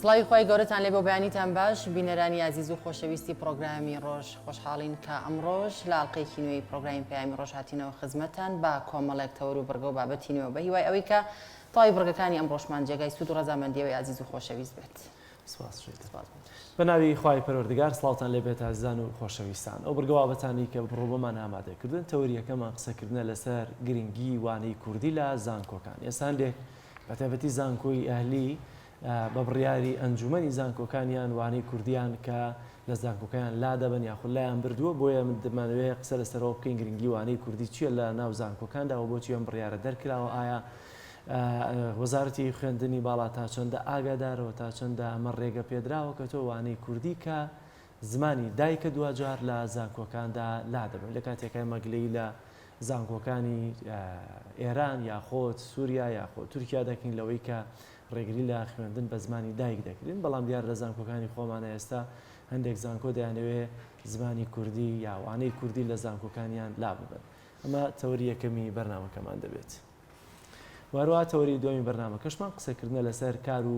سڵاوی خوای گەورەتان لێبێ و بەیانیتان باش بینەرانی ئازیز و خۆشەویستی پڕۆگرامی ڕۆژ خۆشحاڵین کە ئەمڕۆش لە ئەڵقەیەکی نوێی پڕۆگرامی پەیامی ڕۆژ هاتینەوە خزمەتتان بە کۆمەڵێک تەوەر و بڕگە و بابەتی نوێ و بە هیوای ئەوەی کە تەواوی بڕگەکانی ئەمڕۆشمان جێگای سوود و ڕەزامەندی ئێوەی ئازیز و خۆشەویست بێت. سپاس شێتە. سپاس بۆ تۆش. بە ناوی خوای پەروەردگار سڵاوتان لێ بێت ئازیزان و خۆشەویستان. ئەو بڕگە بابەتانەی کە بڕۆ بۆمان ئامادە کردوون تەوەری یەکەمان قسەکردنە لەسەر گرنگی وانەی کوردی لە زانکۆکان. ئێستا هەندێک بە تایبەتی زانکۆی ئەهلی بە بڕیاری ئەنجومەنی زانکۆکانیان وانەی کوردیان کە لە زانکۆکەیان لادەبەن یاخود لایان بردووە بۆیە من دەمانەوێ قسە لەسەرەوە بکەین گرنگی وانەی کوردی چییە لە ناو زانکۆکاندا و بۆچی ئەم بڕیارە دەرکراوە ئایا وەزارەتی خوێندنی باڵا تا چەندە ئاگادارەوە تا چەندە ئەمە ڕێگە پێدراوە کە تۆ وانەی کوردی کە زمانی دایکە دواجار لە زانکۆکاندا لادەبەن لە کاتێکا ئێمە گلەیی لە زانکۆکانی ئێران یاخۆد سووریا یاخۆ تورکیا دەکەین لەوەی کە ڕێگری لە خوێندن بە زمانی دایک دەکرێن بەڵام دیار لە زانکۆکانی خۆمانە ئێستا هەندێک زانکۆ دەیانەوێ زمانی کوردی یا وانەی کوردی لە زانکۆکانیان لاببەن ئەمە تەوەری یەکەمی بەرنامەکەمان دەبێت. و هەروەها تەوەری دووەمی بەرنامەکەشمان قسەکردنە لەسەر کار و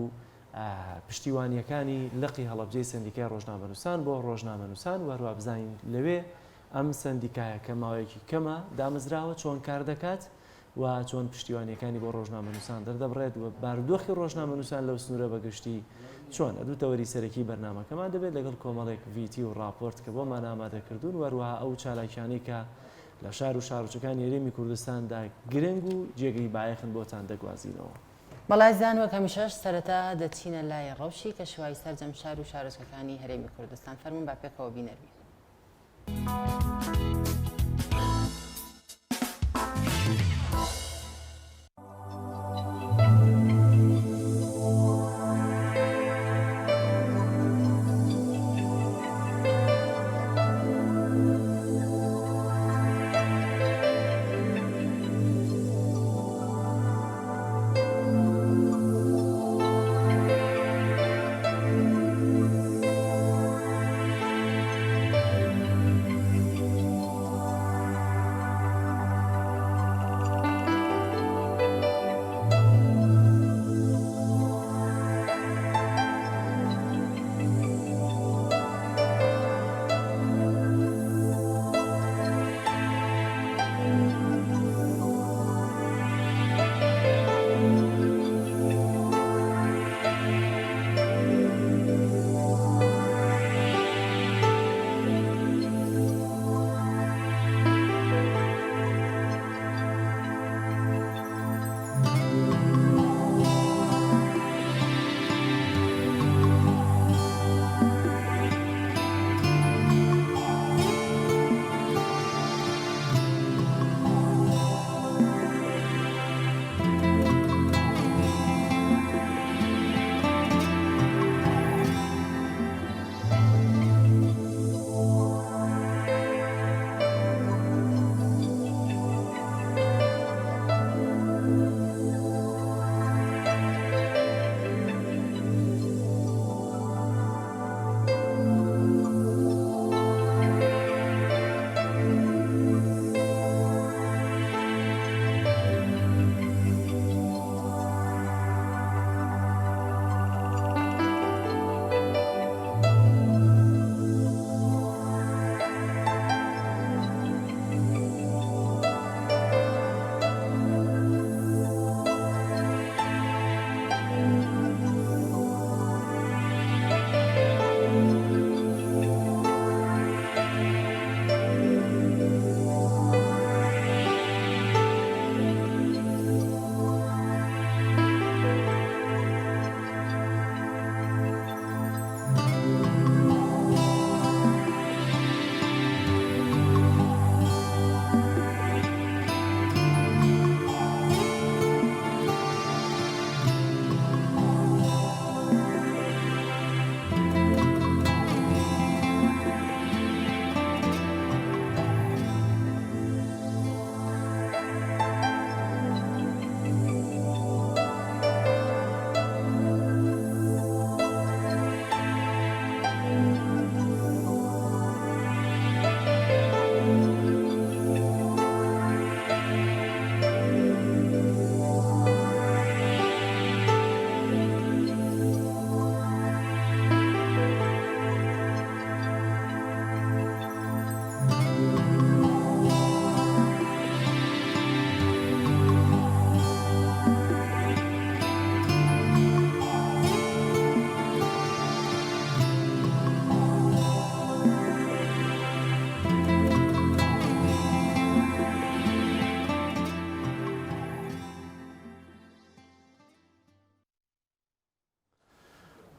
پشتیوانییەکانی لقی هەڵەبجەی سەندیکای ڕۆژنامەنووسان بۆ ڕۆژنامەنووسان و هەروەها بزانین لەوێ ئەم سەندیکایە کە ماوەیەکی کەمە دامەزراوە چۆن کار دەکات و چۆن پشتیوانییەکانی بۆ ڕۆژنامەنووسان دەردەبڕێت و بارودۆخی ڕۆژنامەنووسان لەو سنوورە بەگشتی چۆنە. دوو تەوەری سەرەکی بەرنامەکەمان دەبێت لەگەڵ کۆمەڵێک ڤیتی و ڕاپۆرت کە بۆمان ئامادەکردوون و هەروەها ئەو چالاکیانەی کە لە شار و شارۆچکەکانی هەرێمی کوردستاندا گرنگ و جێگەی بایەخن بۆتان دەگوازینەوە. بەڵێ ئازیزان وەک هەمیشەش سەرەتا دەچینە لای ڕەوشی کەشوهەوای سەرجەم شار و شارۆچکەکانی هەرێمی کوردستان فەرموون با پێکەوە بینەر بین.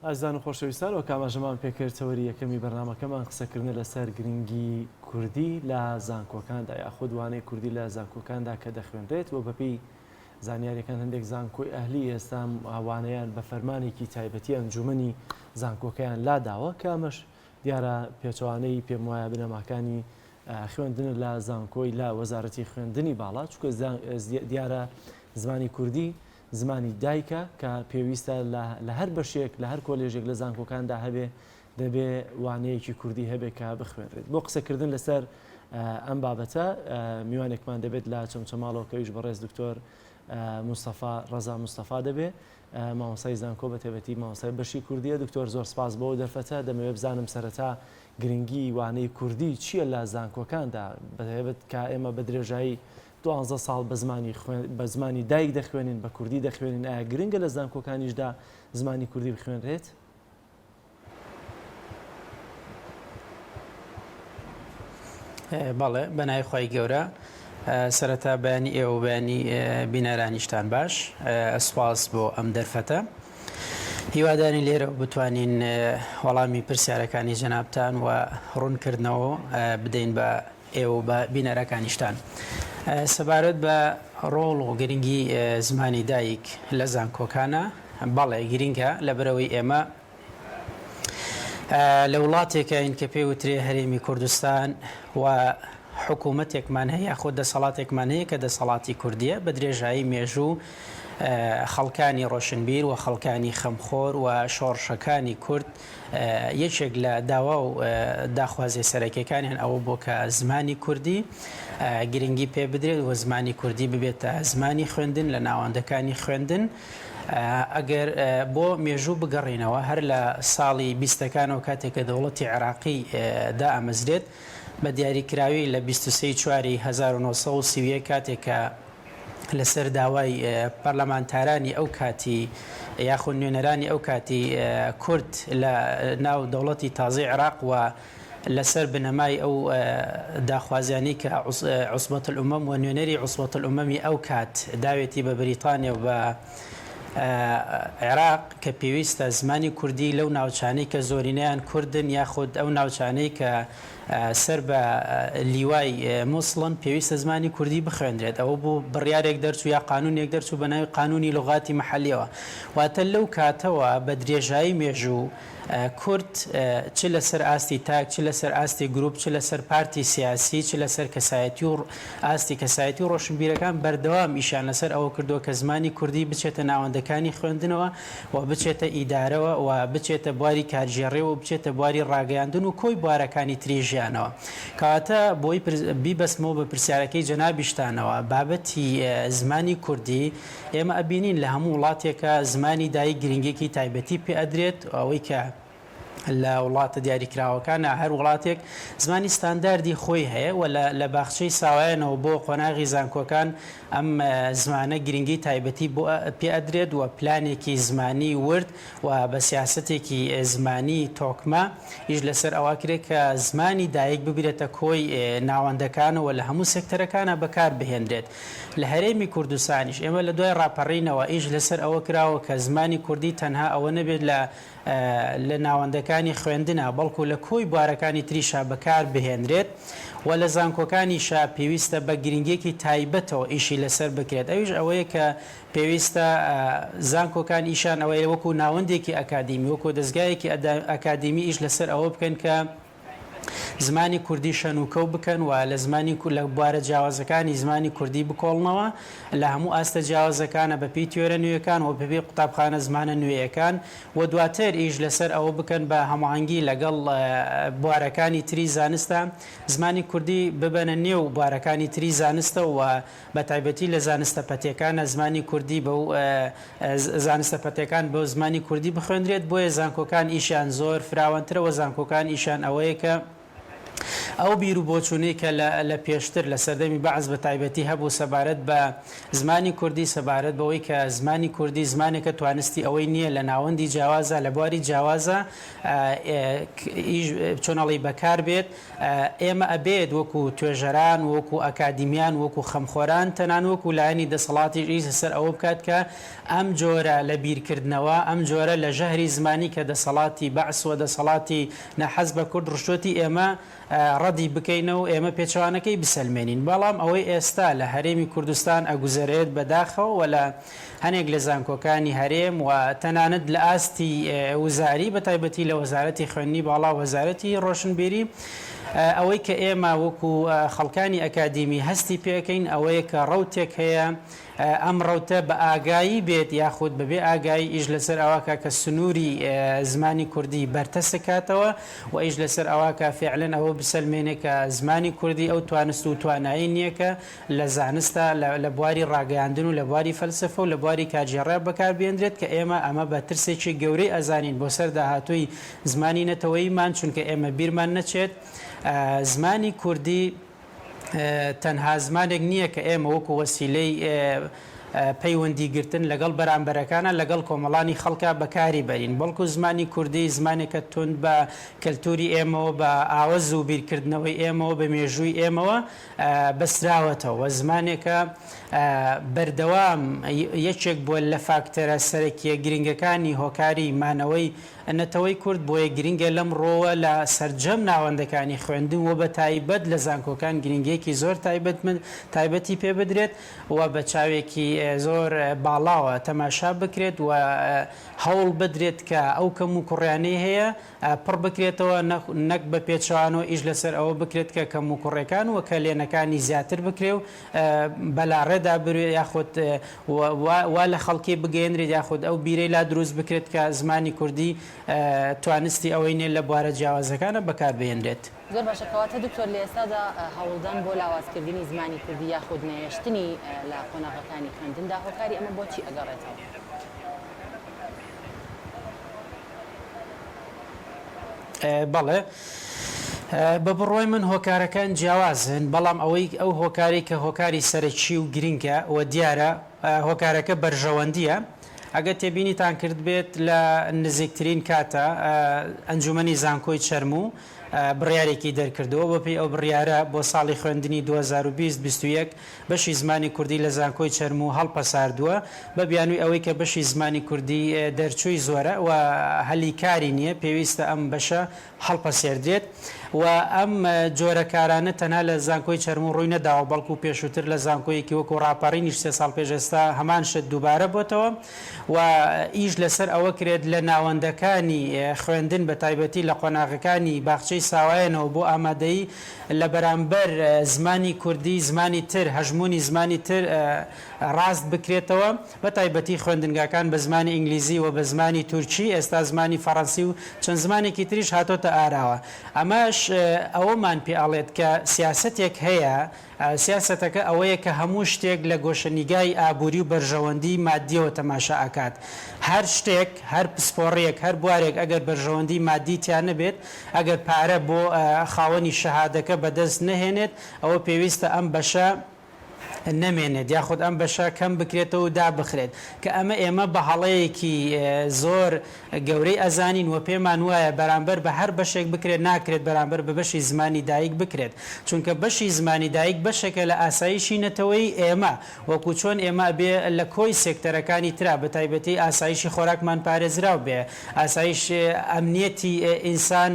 ئازیزان و خۆشەویستان وەک ئاماژەمان پێکرد تەوەری یەکەمی بەرنامەکەمان قسەکردنە لەسەر گرنگی کوردی لە زانکۆکاندا یاخود وانەی کوردی لە زانکۆکاندا کە دەخوێنرێت و بەپێی زانیاریەکان هەندێک زانکۆی ئەهلی ئێستا وانەیان بە فەرمانێکی تایبەتی ئەنجومەنی زانکۆکەیان لاداوە کە ئەمەش دیارە پێچەوانەی پێم وایە بنەماکانی خوێندنە لە زانکۆی لە وەزارەتی خوێندنی باڵا چونکە دیارە زمانی کوردی زمانی دایکە کە پێویستە لە هەر بەشێک لە هەر کۆلێژێک لە زانکۆکاندا هەبێ دەبێ وانەیەکی کوردی هەبێ کە بخوێنرێت. بۆ قسەکردن لەسەر ئەم بابەتە میوانێکمان دەبێت لە چەمچەماڵەوە کە ئەویش بەڕێز دکتۆر مستەفا ڕەزا مستەفا دەبێ مامۆستای زانکۆ بە تایبەتی مامۆستای بەشی کوردیە. دکتۆر زۆر سپاس بۆ دەرفەتە. دەمەوێت بزانم سەرەتا گرنگی وانەی کوردی چییە لە زانکۆکاندا بە تایبەت کە ئێمە بە درێژایی دوانزە ساڵ بە زمانی خوێن بە زمانی دایک دەخوێنین بە کوردی دەخوێنین ئایا گرنگە لە زانکۆکانیشدا زمانی کوردی بخوێنرێت؟ بەڵێ بەناوی خوای گەورە سەرەتا بەیانی ئێوە و بەیانی بینەرانیشتان باش سوپاس بۆ ئەم دەرفەتە هیوادارین لێرەوە بتوانین وەڵامی پرسیارەکانی جەنابتان و ڕوونکردنەوە بدەین بە ئێوە و بە بینەرەکانیشتان. سەبارەت بە ڕۆڵ و گرنگی زمانی دایک لە زانکۆکانە، بەڵێ گرنگە، لەبەرئەوەی ئێمە لە وڵاتێکین کە پێی وترێ هەرێمی کوردستان و حکوومەتێکمان هەیە یاخود دەسەڵاتێکمان هەیە کە دەسەڵاتی کوردییە، بە درێژایی مێژوو خەڵکانی ڕۆشنبیر و خەڵکانی خەمخۆر و شۆڕشەکانی کورد یەکێک لە داوا و داخوازیە سەرەکیەکانیان ئەوە بووە کە زمانی کوردی گرنگی پێ بدرێت و زمانی کوردی ببێتە زمانی خوێندن لە ناوەندەکانی خوێندن. ئەگەر بۆ مێژوو بگەڕینەوە هەر لە ساڵی بیستەکانەوە کاتێک کە دەوڵەتی عێراقی دائەمەزرێت بە دیاریکراوی لە 23 چواری 1931 کاتێک کە لەسەر داوای پەرلەمانتارانی ئەو کاتی یاخود نوێنەرانی ئەو کاتی کورد لە ناو دەوڵەتی تازەی عێراق و لەسەر بنەمای ئەو داخوازیانەی کە عوسبەت الامم و نوێنەری عوسبەت الاممی ئەو کات داوێتی بە بریتانیا و بە عێراق کە پێویستە زمانی کوردی لەو ناوچانەی کە زۆرینەیان کوردن یاخود ئەو ناوچانەی کە سەر بە لیوای موسڵن پێویستە زمانی کوردی بخوێندرێت ئەوە بوو بڕیارێک دەرچوو یا قانونێک دەرچوو بە ناوی قانونی لغاتی محلیەوە واتە لەو کاتەوە بە درێژایی مێژوو کورد چ لەسەر ئاستی تاک چ لەسەر ئاستی گروپ چ لەسەر پارتی سیاسی چ لەسەر کەسایەتی و ئاستی کەسایەتی و ڕۆشنبیرەکان بەردەوام ئیشیان لەسەر ئەوە کردووە کە زمانی کوردی بچێتە ناوەندەکانی خوێندنەوە و بچێتە ئیدارەوە و بچێتە بواری کارگێڕیەوە و بچێتە بواری ڕاگەیاندن و کۆی بوارەکانی تری ژیانەوە. کەواتە بۆی بیبەستمەوە بە پرسیارەکەی جەنابیشتانەوە، بابەتی زمانی کوردی ئێمە ئەبینین لە هەموو وڵاتێکا زمانی دایک گرنگیەکی تایبەتی پێ ئەدرێت ئەوەی کە لە وڵاتە دیاریکراوەکانا هەر وڵاتێک زمانی ستانداردی خۆی هەیە و لە باخچەی ساوایانەوە بۆ قۆناغی زانکۆکان ئەم زمانە گرنگی تایبەتی بۆ پێ ئەدرێت و پلانێکی زمانی ورد و بە سیاسەتێکی زمانی تۆکمە ئیش لەسەر ئەوە کرێت کە زمانی دایک ببرێتە کۆی ناوەندەکانەوە لە هەموو سێکتەرەکانا بەکار بهێنرێت. لە هەرێمی کوردستانیش ئێمە لە دوای ڕاپەڕینەوە ئیش لەسەر ئەوە کراوە کە زمانی کوردی تەنها ئەوە نەبێت لە لە ناوەندەکانی خوێندنا بەڵکو لە کۆی بوارەکانی تریشا بەکار بهێنرێت و لە زانکۆکانیشا پێویستە بە گرنگیەکی تایبەتەوە ئیشی لەسەر بکرێت ئەویش ئەوەیە کە پێویستە زانکۆکان ئیشیان ئەوەیە وەکو ناوەندێکی ئەکادیمی وەکو دەزگایەکی ئەکادیمی ئیش لەسەر ئەوە بکەن کە زمانی کوردی شەنوکەو بکەن و لە زمانی لە بوارە جیاوازەکانی زمانی کوردی بکۆڵنەوە لە هەموو ئاستە جیاوازەکانە بە پێی تیۆرە نوێیەکان و بە پێی قوتابخانە زمانە نوێیەکان و دواتر ئیش لەسەر ئەوە بکەن بە هەماهەنگی لەگەڵ بوارەکانی تری زانستە زمانی کوردی ببەنە نێو بوارەکانی تری زانستە و بە تایبەتی لە زانستە پەتیەکانە زمانی کوردی بەو زانستە پەتیەکان بە زمانی کوردی بخوێندرێت بۆیە زانکۆکان ئیشیان زۆر فراوانترە وە زانکۆکان ئیشیان ئەوەیە کە. ئەو بیر و بۆچوونەی کە لە لە پێشتر لە سەردەمی بەعس بە تایبەتی هەبوو سەبارەت بە زمانی کوردی سەبارەت بەوەی کە زمانی کوردی زمانێکە توانستی ئەوەی نییە لە ناوەندی جیاوازا لە بواری جیاوازا ئیش چۆن ئەڵێی بەکار بێت ئێمە ئەبێت وەکو توێژەران وەکو ئەکادیمیان وەکو خەمخۆران تەنان وەکو لایەنی دەسەڵاتیش ئیش لەسەر ئەوە بکات کە ئەم جۆرە لە بیرکردنەوە ئەم جۆرە لە ژەهری زمانی کە دەسەڵاتی بەعس و دەسەڵاتی ناحەز بە کورد ڕشتۆتی ئێمە ڕەدی بکەینەوە و ئێمە پێچەوانەکەی بسەلمێنین بەڵام ئەوەی ئێستا لە هەرێمی کوردستان ئەگوزەرێت بە داخەوە وە لە هەنێک لە زانکۆکانی هەرێم و تەنانەت لە ئاستی وزاری بە تایبەتی لە وەزارەتی خوێندنی باڵا و وەزارەتی ڕۆشنبیری ئەوەی کە ئێمە وەکو خەڵکانی ئەکادیمی هەستی پێکەین ئەوەیە کە ڕەوتێک هەیە ئەم ڕەوتە بە ئاگایی بێت یاخود بە بێ ئاگایی ئیش لەسەر ئەوە کا کە سنووری زمانی کوردی بەرتەسک کاتەوە و ئیش لەسەر ئەوە کا فێعلەن ئەوە بسەلمێنێ کە زمانی کوردی ئەو توانست و توانایی نییە کە لە زانستا لە بواری ڕاگەیاندن و لە بواری فەلسەفە و لە بواری کارگێڕیا بەکار بێندرێت کە ئێمە ئەمە بە ترسێکی گەورەی ئەزانین بۆ سەر داهاتووی زمانی نەتەوەییمان چونکە ئێمە بیرمان نەچێت زمانی کوردی تەنها زمانێک نییە کە ئێمە وەکو وەسیلەی پەیوەندی گرتن لەگەڵ بەرامبەرەکانا لەگەڵ کۆمەڵانی خەڵکا بەکاری بەرین بەڵکو زمانی کوردی زمانێکە توند بە کەلتوری ئێمەوە بە ئاوەز و بیرکردنەوەی ئێمەوە بە مێژووی ئێمەوە بەستراوەتەوە زمانێکە بەردەوام یەکێک بووە لە فاکتەرە سەرەکیە گرنگەکانی هۆکاری مانەوەی نەتەوەی کورد، بۆیە گرنگە لەم ڕووەوە لە سەرجەم ناوەندەکانی خوێندن و بە تایبەت لە زانکۆکان گرنگییەکی زۆر تایبەتی پێ بدرێت و بە چاوێکی زۆر باڵاوە تەماشا بکرێت و هەوڵ بدرێت کە ئەو کەموکوڕیانەی هەیە پڕ بکرێتەوە نەک بە پێچەوانەوە ئیش لەسەر ئەوە بکرێت کە کەموکوڕیەکان و کەلێنەکانی زیاتر بکرێ و بەلاڕێدا بروێ یاخود وا لە خەڵکی بگەیەنرێت یاخود ئەو بیرەی لا دروست بکرێت کە زمانی کوردی توانستی ئەوەی نیە لە بوارە جیاوازەکانە بەکار بهێنرێت. زۆر باشە کەواتە دکتۆر لە ئێستادا هەوڵدان بۆ لاوازکردنی زمانی کوردی یاخود نەهێشتنی لە قۆناغەکانی خوێندندا هۆکاری ئەمە بۆچی ئەگەڕێتەوە؟ بەڵێ بە بڕوای من هۆکارەکان جیاوازن بەڵام ئەوەی ئەو هۆکاری کە هۆکاری سەرەکی و گرنگە و دیارە هۆکارەکە بەرژەوەندیە ئەگەر تێبینیتان کردبێت لە نزیکترین کاتە ئەنجومەنی زانکۆی چەرموو بڕیارێکی دەرکردووە بەپێی ئەو بڕیارە بۆ ساڵی خوێندنی 2020 21 بەشی زمانی کوردی لە زانکۆی چەرموو هەڵپەساردووە بە بیانووی ئەوەی کە بەشی زمانی کوردی دەرچووی زۆرە و هەلی کاری نییە پێویستە ئەم بەشە هەڵپەسێردرێت و ئەم جۆرە کارانە تەنها لە زانکۆی چەرموو ڕووی نەداوە بەڵکو پێشووتر لە زانکۆیەکی وەکو ڕاپەڕینیش سێ ساڵ پێش ئێستا هەمان شت دووبارە بۆتەوە و ئیش لەسەر ئەوە کرێت لە ناوەندەکانی خوێندن بە تایبەتی لە قۆناغەکانی باخچەی ساوایەنەوە بۆ ئامادەیی لە بەرامبەر زمانی کوردی زمانی تر هەژموونی زمانی تر ڕاست بکرێتەوە بە تایبەتی خوێندنگاکان بە زمانی ئینگلیزی و بە زمانی تورکی ئێستا زمانی فەڕەنسی و چەند زمانێکی تریش هاتۆتە ئاراوە ئەمەش ئەوەمان پێ ئەڵێت کە سیاسەتێک هەیە سیاسەتەکە ئەوەیە کە هەموو شتێک لە گۆشەنیگای ئابووری و بەرژەوەندی مادییەوە تەماشا ئەکات. هەر شتێک، هەر پسپۆڕییەک، هەر بوارێک ئەگەر بەرژەوەندی مادی تیا نەبێت، ئەگەر پارە بۆ خاوەنی شەهادەکە بەدەست نەهێنێت، ئەوە پێویستە ئەم بەشە نەمێنێت یاخود ئەم بەشە کەم بکرێتەوە و دابخرێت. کە ئەمە ئێمە بە هەڵەیەکی زۆر گەورەی ئەزانین و پێمان وایە بەرامبەر بە هەر بەشێک بکرێت ناکرێت بەرامبەر بە بەشی زمانی دایک بکرێت چونکە بەشی زمانی دایک بەشێکە لە ئاسایشی نەتەوەیی ئێمە وەکو چۆن ئێمە ئەبێ لە کۆی سێکتەرەکانی ترا بە تایبەتی ئاسایشی خۆراکمان پارێزراو بێ ئاسایش ئەمنیەتی ئینسان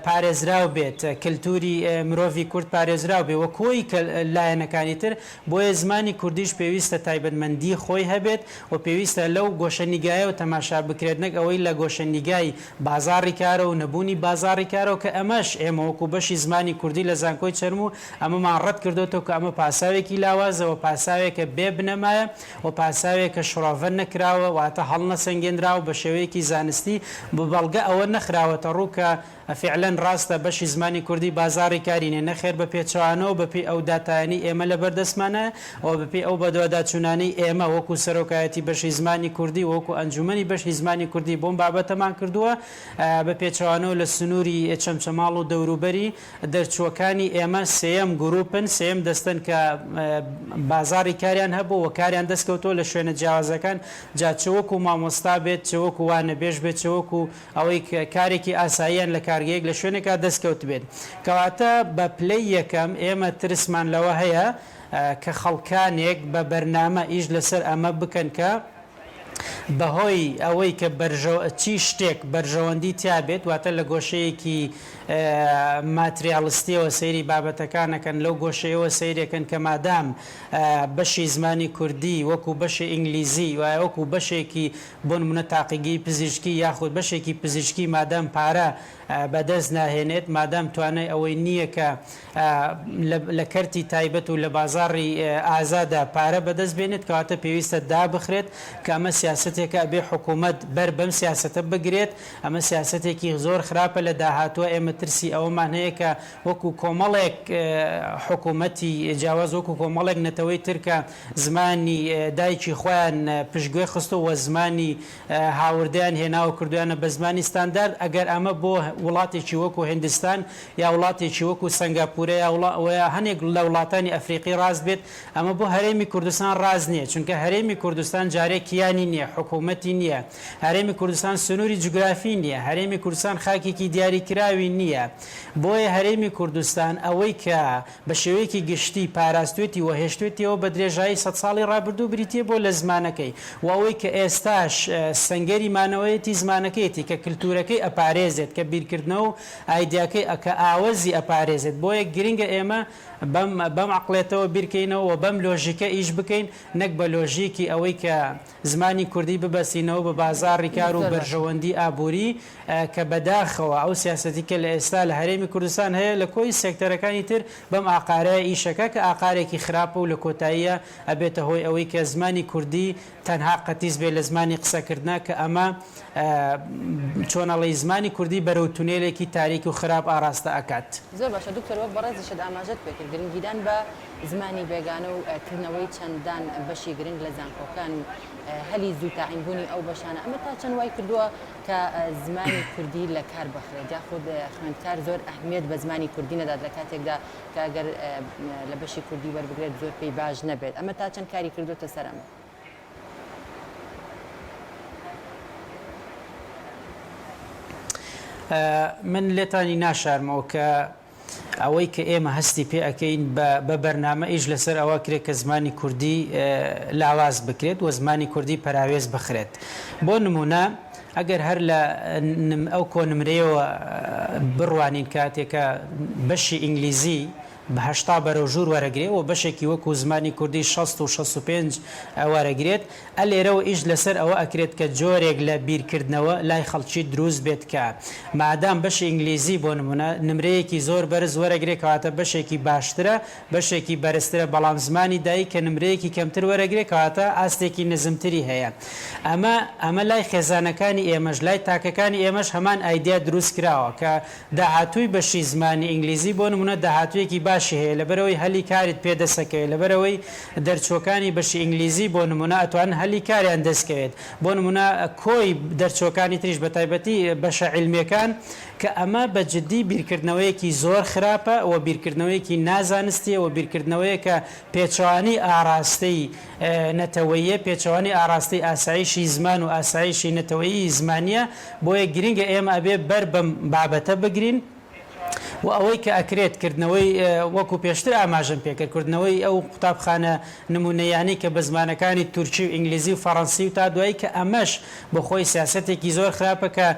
پارێزراو بێت کلتوری مرۆڤی کورد پارێزراو بێ و کۆی لایەنەکانی تر بۆیە زمانی کوردیش پێویستە تایبەتمەندی خۆی هەبێت و پێویستە لەو گۆشە نیگایەوە تەماشا بکرێت نەک ئەوەی لە گۆشە نیگای بازاڕی کارە و نەبوونی بازاڕی کارەوە کە ئەمەش ئێمە وەکو بەشی زمانی کوردی لە زانکۆی چەرموو ئەمەمان ڕەت کردۆتەوە کە ئەمە پاساوێکی لاوازە و پاساوێکە بێ بنەمایە و پاساوێکە شڕۆڤە نەکراوە واتە هەڵنەسەنگێنراوە بە شێوەیەکی زانستی بە بەڵگە ئەوە نەخراوەتە ڕوو کە فیعلەن ڕاستە بەشی زمانی کوردی بازاڕی کاری نیە، نەخێر بە پێچەوانەوە بە پێی ئەو داتایانەی ئێمە لە بەر دەستمانایە. نایە و بەپێی ئەو بەدواداچوونانەی ئێمە وەکو سەرۆکایەتی بەشی زمانی کوردی و وەکو ئەنجوومەنی بەشی زمانی کوردی بۆم بابەتەمان کردووە بە پێچەوانەوە لە سنووری چەمچەماڵ و دەوروبەری دەرچووەکانی ئێمە سێیەم گرووپن، سێیەم دەستەن کە بازاڕی کاریان هەبووە و کاریان دەست کەوتووە لە شوێنە جیاوازەکان، جا چ وەکوو مامۆستا بێت، چ وەکوو وانەبێژ بێت، چ وەکوو ئەوەی کارێکی ئاساییان لە کارگەیەک لە شوێنێکا دەست کەوتبێت. کەواتە بە پلەی یەکەم ئێمە ترسمان لەوە هەیە کە خەڵکانێک بە بەرنامە ئیش لەسەر ئەمە بکەن کە بەهۆی ئەوەی کە چی شتێک بەرژەوەندی تیا بێت، واتە لە گۆشەیەکی ماتریاڵستیەوە سەیری بابەتەکان ئەکەن، لەو گۆشەیەوە سەیرەکەن کە مادام بەشی زمانی کوردی وەکو بەشی ئینگلیزی وایە وەکو بەشێکی بۆ نمونە تاقیگەی پزیشکی یاخود بەشێکی پزیشکی مادام پارە بەدەست ناهێنێت، مادام توانای ئەوەی نییە کە لە کەرتی تایبەت و لە بازاڕی ئازادا پارە بەدەست بێنێت، کەواتە پێویستە دابخرێت، کە ئەمە سیاسەتێکە ئەبێ حکوومەت بەر بەم سیاسەتە بگرێت، ئەمە سیاسەتێکی زۆر خراپە لە داهاتووە ئێمە ترسی ئەوەمان هەیە کە وەکوو کۆمەڵێک حکوومەتی جیاواز، وەکوو کۆمەڵێک نەتەوەی تر کە زمانی دایکی خۆیان پشتگوێ خستووە و زمانی هاوردەیان هێناوە کردویانە بە زمانی ستاندارد، ئەگەر ئەمە بۆ وڵاتێکی وەکو هندستان یا وڵاتێکی وەکو سەنگاپورە یا وە هەنێک لە وڵاتانی ئەفریقی ڕاست بێت، ئەمە بۆ هەرێمی کوردستان ڕاست نییە، چونکە هەرێمی کوردستان جارێ کیانی نییە، حکوومەتی نییە، هەرێمی کوردستان سنووری جوگرافی نییە، هەرێمی کوردستان خاکێکی دیاریکراوی نییە، بۆیە هەرێمی کوردستان ئەوەی کە بە شێوەیەکی گشتی پاراستوێتی و هێشتوێتیەوە بە درێژایی سەدساڵی ڕابردوو بریتیە بۆ لە زمانەکەی و ئەوەی کە ئێستاش سەنگەری مانەوەیەتی زمانەکەیەتی کە کلتورەکەی ئەپارێزێت کە بیرکردنەوە و ئایدیاکەی کە ئاوەزی ئەپارێزێت بۆیە گرنگە ئێمە بەم بەم عەقڵێتەوە بیرکەینەوە و بەم لۆژیکە ئیش بکەین نەک بە لۆژیکی ئەوەی کە زمانی کوردی ببەستینەوە بە بازاڕی کار و زۆر باشە. بەرژەوەندی ئابووری کە بەداخەوە ئەو سیاسەتی کە لە ئێستا لە هەرێمی کوردستان هەیە لە کۆی سێکتەرەکانی تر بەم ئاقارەیە ئیشەکا کە ئاقارێکی خراپە و لە کۆتاییا ئەبێتە هۆی ئەوەی کە زمانی کوردی تەنها قەتیس بێ لە زمانی قسەکردنا کە ئەمە چۆن ئەڵێی زمانی کوردی بەرەو تونێلێکی تاریک و خراپ ئاڕاستە ئەکات. زۆر باشە دکتۆر وەک بەڕێزیشت ئاماژەت پێکرد گرنگیدان بە زمانی بێگانە و کردنەوەی چەندان بەشی گرنگ لە زانکۆکان و هەلی زوو تاعین بوونی ئەو بەشانە ئەمە تا چەند وای کردووە کە زمانی کوردی لە کار بخرێت یاخود خوێندکار زۆر ئەهمیەت بە زمانی کوردی نەدات لە کاتێکدا کە ئەگەر لە بەشی کوردی وەربگرێت زۆر پێی باش نەبێت ئەمە تا چەند کاری کردوتە سەر ئەمە؟ من لێتانی ناشارمەوە کە ئەوەی کە ئێمە هەستی پێ ئەکەین بە بە بەرنامە ئیش لەسەر ئەوە کرێت کە زمانی کوردی لاواز بکرێت و زمانی کوردی پەراوێز بخرێت. بۆ نموونە ئەگەر هەر لە ئەو کۆنمرەیەوە بڕوانین کاتێکە بەشی ئینگلیزی بە 80 بەرەو ژوور وەرەگرێ و بەشێکی وەکوو زمانی کوردی 60 و 65 وەرەگرێت ئە لێرەوە ئیش لەسەر ئەوە ئەکرێت کە جۆرێک لە بیرکردنەوە لای خەڵکی دروست بێت کە مادام بەشی ئینگلیزی بۆ نمونە نمرەیەکی زۆر بەرز وەرەگرێ کەواتە بەشێکی باشترە بەشێکی بەرزترە بەڵام زمانی دایک کە نمرەیەکی کەمتر وەرەگرێ کەواتە ئاستێکی نزمتری هەیە ئەمە ئەمە لای خێزانەکانی ئێمەش لای تاکەکانی ئێمەش هەمان ئایدیا دروست کراوە کە داهاتووی بەشی زمانی ئینگلیزی بۆ نموونە داهاتوویەکی باشی هەیە لەبەرئەوەی هەلی کارت پێ دەسەکەوێت لەبەرئەوەی دەرچووەکانی بەشی ئینگلیزی بۆ نموونە ئەتوانن هەلی کاریان دەستکەوێت بۆ نموونە کۆی دەرچووەکانی تریش بەتایبەتی بەشە عیلمیەکان کە ئەمە بە جدی بیرکردنەوەیەکی زۆر خراپە و بیرکردنەوەیەکی نازانستیە و بیرکردنەوەیەکە پێچەوانەی ئاراستەی نەتەوەییە، پێچەوانەی ئاراستەی ئاسایشی زمان و ئاسایشی نەتەوەیی زمانییە، بۆیە گرنگە ئێمە ئەبێ بەر بەم بابەتە بگرین و ئەوەی کە ئەکرێت کردنەوەی وەکو پێشتر ئاماژەم پێکرد کردنەوەی ئەو قوتابخانە نمونەییانەی کە بە زمانەکانی تورکی و ئینگلیزی و فەڕەنسی و تا دوایی کە ئەمەش بۆ خۆی سیاسەتێکی زۆر خراپە کە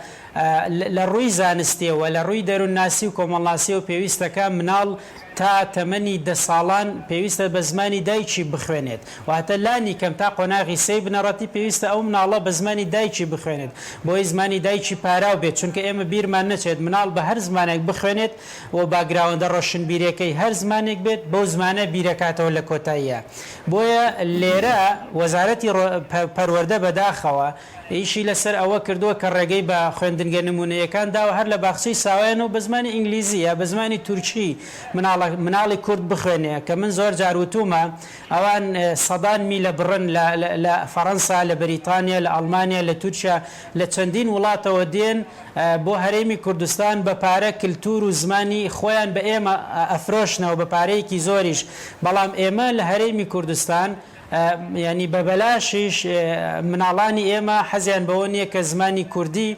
لە ڕووی زانستیەوە لە ڕووی دەروونناسی و کۆمەڵناسیەوە پێویستەکە مناڵ تا تەمەنی دە ساڵان پێویستە بە زمانی دایکی بخوێنێت، واتە لانی کەم تا قۆناغی سێی بنەڕەتی پێویستە ئەو مناڵە بە زمانی دایکی بخوێنێت بۆی زمانی دایکی پاراو بێت، چونکە ئێمە بیرمان نەچێت مناڵ بە هەر زمانێک بخوێنێت و باکگراوەندە ڕۆشنبیرێکەی هەر زمانێک بێت بەو زمانە بیرەکاتەوە لە کۆتاییا. بۆیە لێرە وەزارەتی پەروەردە بەداخەوە. ئیشی لەسەر ئەوە کردووە کە ڕێگەی بە خوێندنگە نموونەیەکان داوە هەر لە باخچەی ساوایانەوە بە زمانی ئینگلیزی یا بە زمانی تورکی مناڵە مناڵی کورد بخوێنێ کە من زۆر جار وتوومە ئەوان سەدان میلە بڕن لە لە فەڕەنسا لە بەریتانیا لە ئەڵمانیا لە تورکیا لە چەندین وڵاتەوە دێن بۆ هەرێمی کوردستان بە پارە کلتور و زمانی خۆیان بە ئێمە ئەفرۆشنەوە بە پارەیەکی زۆریش بەڵام ئێمە لە هەرێمی کوردستان یانی بە بەلاشیش مناڵانی ئێمە حەزیان بەوە نییە کە زمانی کوردی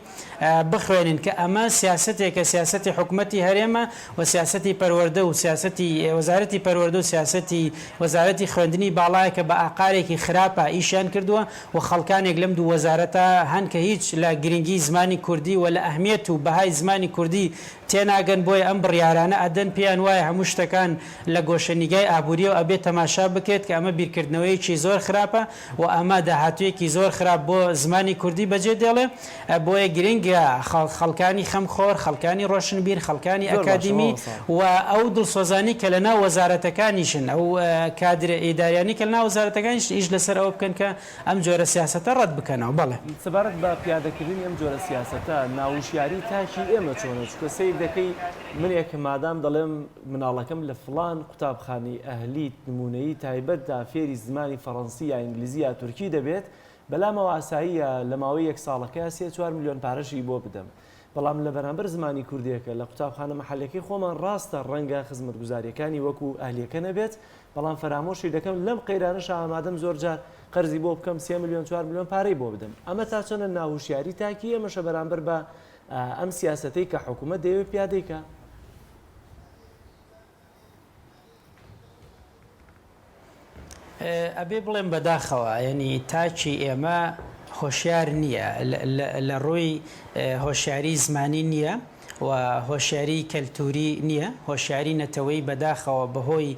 بخوێنن کە ئەمە سیاسەتێکە سیاسەتی حکومەتی هەرێمە و سیاسەتی پەروەردە و سیاسەتی وەزارەتی پەروەردە و سیاسەتی وەزارەتی خوێندنی باڵایە کە بە ئاقارێکی خراپا ئیشیان کردووە و خەڵکانێک لەم دوو وەزارەتە هەن کە هیچ لە گرنگی زمانی کوردی و لە ئەهمیەت و بەهای زمانی کوردی تێناگەن بۆیە ئەم بڕیارانە ئەدەن پێیان وایە هەموو شتەکان لە گۆشەنیگای ئابووریەوە ئەبێت تەماشا بکرێت کە ئەمە بیرکردنەوەیەکی زۆر خراپە و ئەمە داهاتوویەکی زۆر خراپ بۆ زمانی کوردی بەجێ دێڵێ بۆیە گرنگە خەڵکانی خەمخۆر خەڵکانی ڕۆشنبیر خەڵکانی زۆر باشە ئەکادیمی مامۆستا. و ئەو دڵسۆزانەی کە لەناو وەزارەتەکانیشن ئەو کادرە ئیداریانەی کە لەناو وەزارەتەکانیشن ئیش لەسەر ئەوە بکەن کە ئەم جۆرە سیاسەتە ڕەت بکەنەوە. بەڵێ. سەبارەت بە پیادەکردنی ئەم جۆرە سیاسەتە، ناوشیاری تاکی ئێمە چۆنە؟ چونکە سەیر دەکەی منێک مادام دەڵێم مناڵەکەم لە فڵان قوتابخانەی ئەهلی نموونەیی تایبەتدا فێری زمانی فەڕەنسی یا ئینگلیزی یا تورکی دەبێت، بەلامەوە ئاساییە لە ماوەی یەک ساڵەکەیا سێ چوار ملیۆن پارەشی بۆ بدەم. بەڵام لە بەرامبەر زمانی کوردیەکە لە قوتابخانە مەحەلیەکەی خۆمان ڕاستە ڕەنگە خزمەتگوزاریەکانی وەکو ئەهلیەکە نەبێت بەڵام فەرامۆشی دەکەم لەم قەیرانەشا ئامادەم زۆرجار قەرزی بۆ بکەم سێ ملیۆن چوار ملیۆن پارەی بۆ بدەم ئەمە تا چەنە ناهوشیاری تاکی ئێمەشە بەرامبەر بە ئەم سیاسەتەی کە حکوومەت دەیەوێت پیادەی کا؟ ئەبێ بڵێم بەداخەوە یەنی تاکی ئێمە هۆشیار نییە لە ڕووی هۆشیاری زمانی نییە و هۆشیاری کەلتوری نییە هۆشیاری نەتەوەی بەداخەوە بەهۆی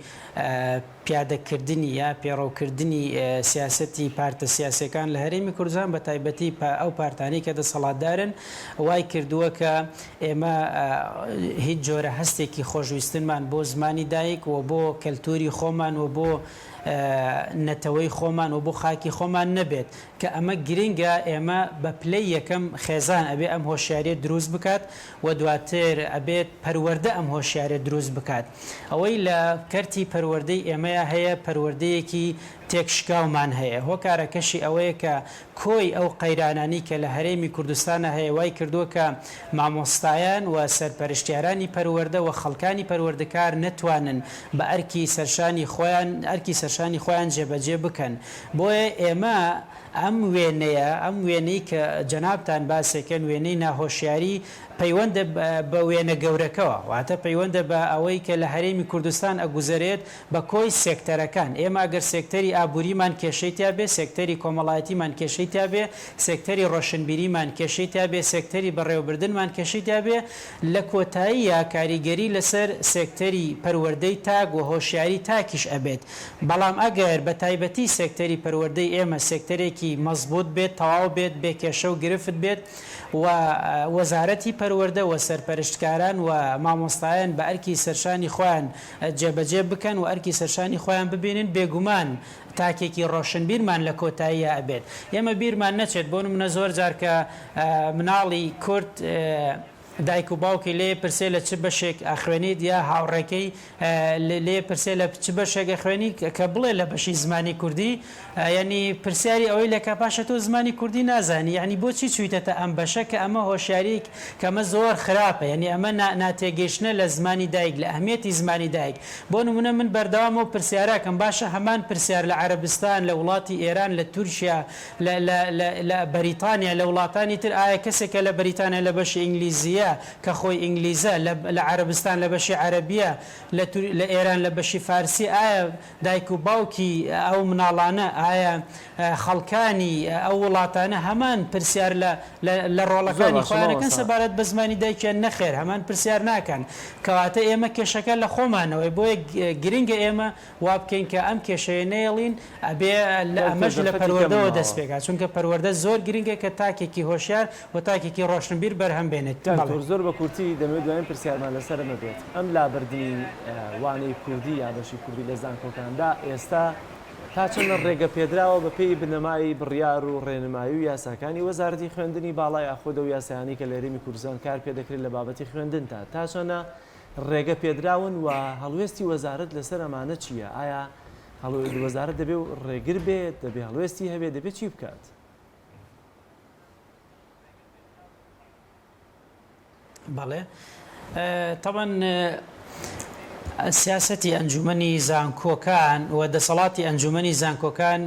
پیادەکردنی یا پێڕەوکردنی سیاسەتی پارتە سیاسیەکان لە هەرێمی کوردستان بە تایبەتی ئەو پارتانەی کە دەسەڵاتدارن وای کردووە کە ئێمە هیچ جۆرە هەستێکی خۆشویستنمان بۆ زمانی دایک و بۆ کەلتوری خۆمان و بۆ نەتەوەی خۆمان و بۆ خاکی خۆمان نەبێت کە ئەمە گرنگە ئێمە بە پلەی یەکەم خێزان ئەبێ ئەم هۆشیاریە دروست بکات و دواتر ئەبێت پەروەردە ئەم هۆشیاریە دروست بکات. ئەوەی لە کەرتی پەروەردەی ئێمەیا هەیە پەروەردەیەکی تێکشکاومان هەیە، هۆکارەکەشی ئەوەیە کە کۆی ئەو قەیرانانەی کە لە هەرێمی کوردستانا هەیە وای کردووە کە مامۆستایان و سەرپەرشتیارانی پەروەردە و خەڵکانی پەروەردکار نەتوانن بە ئەرکی سەرشانی خۆیان ئەرکی سەرشانی خۆیان جێبەجێ بکەن بۆیە ئێمە ئەم وێنەیە ئەم وێنەی کە جەنابتان باسێکەن وێنەی ناهۆشیاری پەیوەندە بە وێنە گەورەکەوە، واتە پەیوەندە بە ئەوەی کە لە هەرێمی کوردستان ئەگوزەرێت بە کۆی سێکتەرەکان. ئێمە ئەگەر سێکتەری ئابووریمان کێشەی تیا بێ، سێکتەری کۆمەڵایەتیمان کێشەی تیا بێ، سێکتەری ڕۆشنبیریمان کێشەی تیا بێ، سێکتەری بەڕێوەبردنمان کێشەی تیا بێ، لە کۆتاییا کاریگەری لەسەر سێکتەری پەروەردەی تاک و هۆشیاری تاکیش ئەبێت. بەڵام ئەگەر بە تایبەتی سێکتەری پەروەردەی ئێمە سێکتەرێکی مەزبووت بێت، تەواو بێت، بێ کێشە و گرفت بێت، و وەزارەتی پەروەردە و سەرپەرشتکاران و مامۆستایان بە ئەرکی سەرشانی خۆیان جێبەجێ بکەن و ئەرکی سەرشانی خۆیان ببینن بێگومان تاکێکی ڕۆشنبیرمان لە کۆتاییا ئەبێت ئێمە بیرمان نەچێت بۆ نمونە زۆر جار کە مناڵی کورد دایک و باوکی لێ پرسێ لە چ بەشێک ئەخوێنیت یا هاوڕێکەی لێ پرسێ لە چ بەشێک ئەخوێنی کە بڵێ لە بەشی زمانی کوردی یانی پرسیاری ئەوەی لێکا باشە تۆ زمانی کوردی نازانی یانی بۆچی چویتەتە ئەم بەشە کە ئەمە هۆشیاریک کە ئەمە زۆر خراپە یانی ئەمە ناتێگەیشتنە لە زمانی دایک لە ئەهمیەتی زمانی دایک بۆ نمونە من بەردەوام ئەو پرسیارەکەم باشە هەمان پرسیار لە عەرەبستان لە وڵاتی ئێران لە تورکیا لە لە لە لە بەریتانیا لە وڵاتانی تر ئایا کەسێک کە لە بەریتانیا لە بەشی ئینگلیزییە کە خۆی ئینگلیزە لە لە عەرەبستان لە بەشی عەرەبییە لە تور لە ئێران لە بەشی فارسی ئایا دایک و باوکی ئەو مناڵانە ئایا خەڵکانی ئەو وڵاتانە هەمان پرسیار لە لە لە زۆر ڕۆڵەکانی باشە خۆیان ئەکەن مامۆستا. سەبارەت بە زمانی دایکیان نەخێر هەمان پرسیار ناکەن کەواتە ئێمە کێشەکە لە خۆمانەوەیە بۆیە گرنگە ئێمە وا بکەین کە ئەم کێشەیە نەیەڵین، ئەبێ لە دکتۆر ئەمەش لە دەرفەتی کەمم پەروەردەوە ماوە. دەست پێکات، چونکە پەروەردە زۆر گرنگە کە تاکێکی هۆشیار و تاکێکی ڕۆشنبیر بەرهەم بێنێت. بەڵێ. دکتۆر زۆر بە کورتی دەمەوێت دوایین پرسیارمان لەسەر ئەمە بێت، ئەم لابردنی وانەی کوردی یا بەشی کوردی لە زانکۆکاندا ئێستا تا چەندە ڕێگە پێدراوە بە پێی بنەمای بڕیار و ڕێنمایی و یاساکانی وەزارەتی خوێندنی باڵا یاخود ئەو یاسایانەی کە لە هەرێمی کوردستان کار پێدەکرێت لە بابەتی خوێندندا تا چەندە ڕێگە پێدراون و هەڵوێستی وەزارەت لەسەر ئەمانە چییە؟ ئایا وەزارەت دەبێ ڕێگر بێت، دەبێ هەڵوێستی هەبێت، دەبێ چی بکات؟ بەڵێ تەبەن سیاسەتی ئەنجومەنی زانکۆکان و دەسەڵاتی ئەنجومەنی زانکۆکان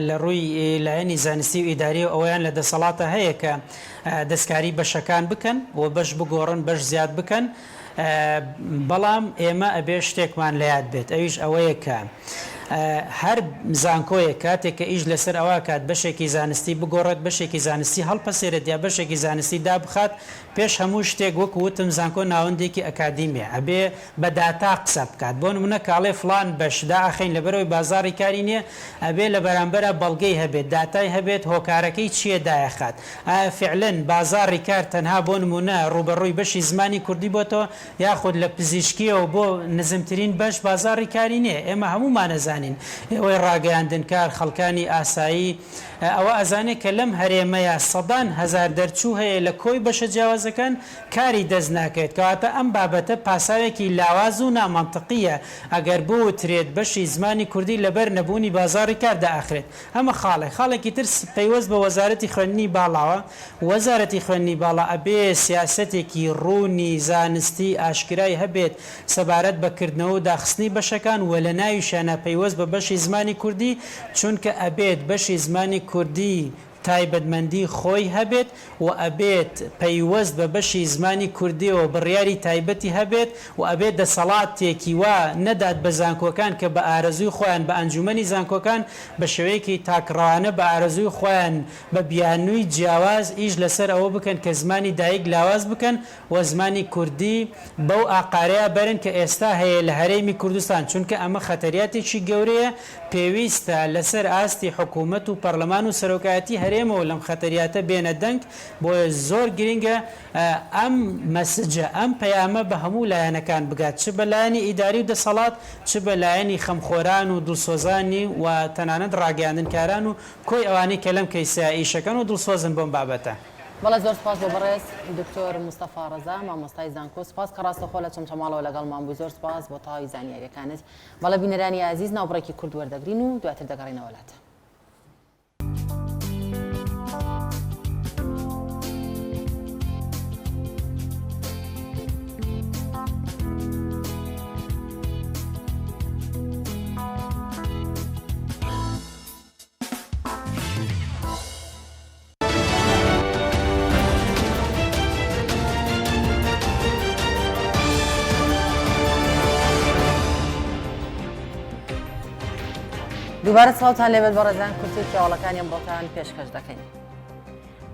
لە ڕووی لایەنی زانستی و ئیداری و ئەوەیان لە دەسەڵاتە هەیە کە دەستکاری بەشەکان بکەن و بەش بگۆڕن بەش زیاد بکەن بەڵام ئێمە ئەبێ شتێکمان لە یاد بێت ئەویش ئەوەیە کە هەر زانکۆیەک کاتێک کە ئیش لەسەر ئەوە کات بەشێکی زانستی بگۆڕێت بەشێکی زانستی هەڵپەسێرێت یا بەشێکی زانستی دابخات پێش هەموو شتێک وەکو وتم زانکۆ ناوەندێکی ئەکادیمیە ئەبێ بە داتا قسە بکات بۆ نمونە کاڵێ فڵان بەش دائەخەین لەبەرئەوەی بازاڕی کاری نیە ئەبێ لە بەرامبەرا بەڵگەی هەبێت داتای هەبێت هۆکارەکەی چیە دایەخات ئایا فعلەن بازاڕی کار تەنها بۆ نمونە ڕووبەڕووی بەشی زمانی کوردی بۆتەوە یاخود لە پزیشکیەوە بۆ نزمترین بەش بازاڕی کاری نیە ئێمە هەموومان ئەزانین ئێوەی ڕاگەیاندنکار خەڵکانی ئاسایی ئەوە ئەزانێ کە لەم هەرێمەیا سەدان هەزار دەرچوو هەیە لە کۆی بەشە جیاوازەکان کاری دەست ناکەوێت کەواتە ئەم بابەتە پاساوێکی لاواز و نامەنتقیە ئەگەر بوترێت بەشی زمانی کوردی لەبەر نەبوونی بازاڕی کار دائەخرێت ئەمە خاڵێک. خاڵێکی تر پەیوەست بە وەزارەتی خوێندنی باڵاوە، وەزارەتی خوێندنی باڵا ئەبێ سیاسەتێکی ڕوونی زانستی ئاشکرای هەبێت سەبارەت بە کردنەوە و داخستنی بەشەکان و لە ناویشیانا پەیوەست بە بەشی زمانی کوردی چونکە ئەبێت بەشی زمانی کوردی تایبەتمەندی خۆی هەبێت و ئەبێت پەیوەست بە بەشی زمانی کوردیەوە بڕیاری تایبەتی هەبێت و ئەبێت دەسەڵاتێکی وا نەدات بە زانکۆکان کە بە ئارەزووی خۆیان بە ئەنجومەنی زانکۆکان بە شێوەیەکی تاکڕەوانە بە ئارەزووی خۆیان بە بیانووی جیاواز ئیش لەسەر ئەوە بکەن کە زمانی دایک لاواز بکەن و زمانی کوردی بەو ئاقارەیا بەرن کە ئێستا هەیە لە هەرێمی کوردستان چونکە ئەمە خەتەریاتێکی گەورەیە پێویستە لەسەر ئاستی حکومەت و پەرلەمان و سەرۆکایەتی هەرێمەوە لەم خەتەریاتە بێنە دەنگ بۆیە زۆر گرنگە ئەم مەسجە ئەم پەیامە بە هەموو لایەنەکان بگات چ بە لایەنی ئیداری و دەسەڵات چ بە لایەنی خەمخۆران و دڵسۆزانی و تەنانەت ڕاگەیاندنکاران و کۆی ئەوانەی کە لەم کەیسەیا ئیشەکەن و دڵسۆزن بۆم بابەتە. بەڵێ زۆر سوپاس بۆ بەڕێز دکتۆر مستەفا ڕەزا مامۆستای زانکۆ سوپاس کە ڕاستەخۆ لە چەمچەماڵەوە لەگەڵمان بووی زۆر سوپاس بۆ تەواوی زانیاریەکانت بەڵێ بینەرانی ئازیز ناوبڕێکی کورت وەردەگرین و دواتر دەگەڕێینەوە لاتان. دووبارە سڵاوتان لێبێت بەڕێزان کورتەی کێواڵەکانی ئەمڕۆتان پێشکەش دەکەین.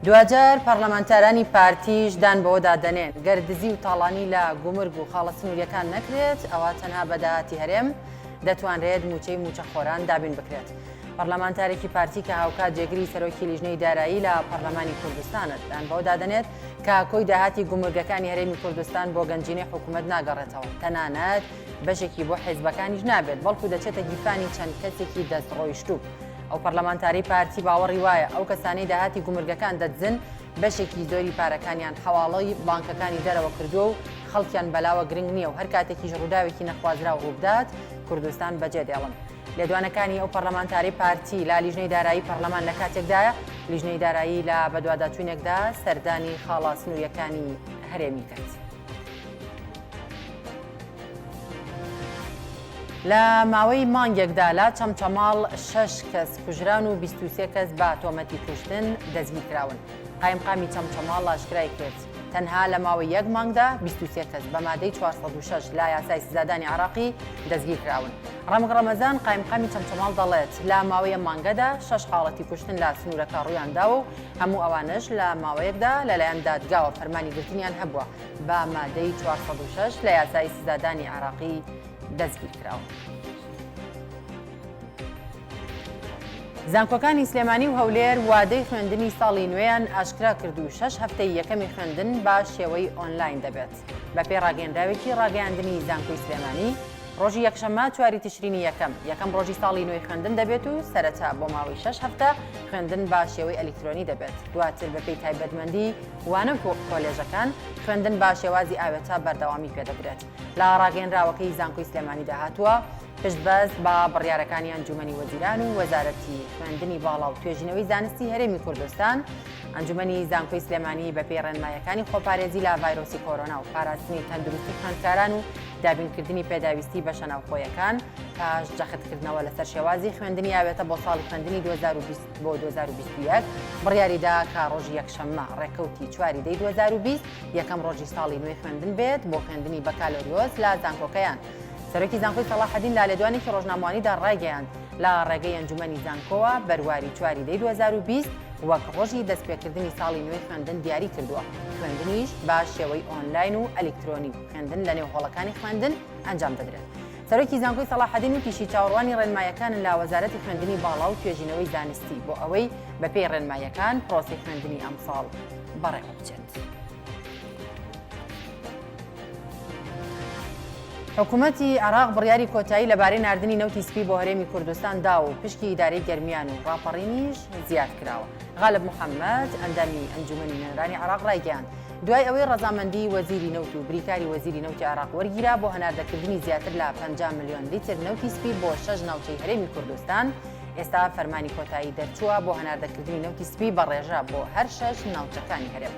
دواجار پەرلەمانتارانی پارتیش دان بەوەدا دەنێن گەر دزی و تاڵانی لە گومرگ و خاڵە سنووریەکان نەکرێت ئەوە تەنها بە داهاتی هەرێم دەتوانرێت مووچەی مووچەخۆران دابین بکرێت. پەرلەمانتارێکی پارتی کە هاوکات جێگری سەرۆکی لیژنەی دارایی لە پەرلەمانی کوردستانە دان بەوەدا دەنێت کە کۆی داهاتی گومرگەکانی هەرێمی کوردستان بۆ گەنجینەی حکوومەت ناگەڕێتەوە تەنانەت بەشێکی بۆ حیزبەکانیش نابێت بەڵکو دەچێتە گیرفانی چەند کەسێکی دەستڕۆیشتوو. ئەو پەرلەمانتارەی پارتی باوەڕی وایە ئەو کەسانەی داهاتی گومرگەکان دەدزن بەشێکی زۆری پارەکانیان حەواڵەی بانکەکانی دەرەوە کردووە و خەڵکیان بەلاوە گرنگ نییە و هەر کاتێکیش ڕووداوێکی نەخوازراو ڕووبدات کوردستان بەجێدێڵن. لێدوانەکانی ئەو پەرلەمانتارەی پارتی لە لیژنەی دارایی پەرلەمان لە کاتێکدایە، لیژنەی دارایی لە بەدواداچوونێکدا سەردانی خاڵە سنوورییەکانی هەرێمی کرد. لە ماوەی مانگێکدا لە چەمچەماڵ شەش کەس کوژران و 23 کەس بە تۆمەتی کوشتن دەستگیرکراون. قایمقامی چەمچەماڵ ئاشکرای کرد، تەنها لە ماوەی یەک مانگدا 23 کەس بە مادەی 406 لە یاسای سزادانی عێراقی دەستگیرکراون. ڕەمک ڕەمەزان قایمقامی چەمچەماڵ دەڵێت، لە ماوەی ئەم مانگەدا شەش حاڵەتی کوشتن لە سنوورەکە ڕوویانداوە و هەموو ئەوانەش لە ماوەیەکدا لەلایەن دادگاوە فەرمانی گرتنیان هەبووە بە مادەی 406 لە یاسای سزادانی عێراقی دەستگیرکراون. زانکۆکانی سلێمانی و هەولێر وادەی خوێندنی ساڵی نوێیان ئاشکرا کرد و شەش هەفتەی یەکەمی خوێندن بە شێوەی ئۆنلاین دەبێت. بەپێی ڕاگەیەنراوێکی ڕاگەیاندنی زانکۆی سلێمانی، ڕۆژی یەکشەممە چواری تشرینی یەکەم، یەکەم ڕۆژی ساڵی نوێی خوێندن دەبێت و سەرەتا بۆ ماوەی شەش هەفتە خوێندن بە شێوەی ئەلیکترۆنی دەبێت، دواتر بەپێی تایبەتمەندی وانە و کۆلێژەکان خوێندن بە شێوازی ئاوێتە بەردەوامی پێدەدرێت. لە ڕاگەیەنراوەکەی زانکۆی سلێمانیدا هاتووە، پشتبەست بە بڕیارەکانی ئەنجومەنی وەزیران و وەزارەتی خوێندنی باڵا و توێژینەوەی زانستی هەرێمی کوردستان، ئەنجومەنی زانکۆی سلێمانی بەپێی ڕێنماییەکانی خۆپارێزی لە ڤایرۆسی کۆرۆنا و پاراستنی تەندروستی خوێندکاران و دابینکردنی پێداویستی بەشە ناوخۆیەکان، پاش جەختکردنەوە لەسەر شێوازی خوێندنی ئاوێتە بۆ ساڵی خوێندنی 2020 بۆ 2021، بڕیاریدا کە ڕۆژی یەکشەممە ڕێکەوتی چواری دەی 2020 یەکەم ڕۆژی ساڵی نوێی خوێندن بێت بۆ خوێندنی بەکالۆریۆس لە زانکۆکەیان. سەرۆکی زانکۆی سەڵاحەدین لە لێدوانێکی ڕۆژنامەوانیدا ڕایگەیاند، لە ڕێگەی ئەنجومەنی زانکۆوە بەرواری چواری دەی 2020 وەک ڕۆژی دەستپێکردنی ساڵی نوێی خوێندن دیاری کردووە، خوێندنیش بە شێوەی ئۆنلاین و ئەلیکترۆنی و خوێندن لەنێو هۆڵەکانی خوێندن ئەنجام دەدرێت. سەرۆکی زانکۆی سەڵاحەدین وتیشی، چاوەڕوانی ڕێنمایەکانن لە وەزارەتی خوێندنی باڵا و توێژینەوەی زانستی بۆ ئەوەی بەپێی ڕێنماییەکان پرۆسەی خوێندنی ئەمساڵ بەڕێوەبچێت. حکومەتی عێراق بڕیاری کۆتایی لەبارەی ناردنی نەوتی سپی بۆ هەرێمی کوردستان دا و پشکی ئیدارەی گەرمیان و ڕاپەڕینیش زیاد کراوە. غالب محەممەد، ئەندامی ئەنجوومەنی نوێنەرانی عێراق ڕایگەیاند، دوای ئەوەی ڕەزامەندیی وەزیری نەوت و بریکاری وەزیری نەوتی عێراق وەرگیرا بۆ هەناردەکردنی زیاتر لە 50 ملیۆن لیتر نەوتی سپی بۆ شەش ناوچەی هەرێمی کوردستان، ئێستا فەرمانی کۆتایی دەرچووە بۆ هەناردەکردنی نەوتی سپی بە ڕێژە بۆ هەر شەش ناوچەکانی هەرێم.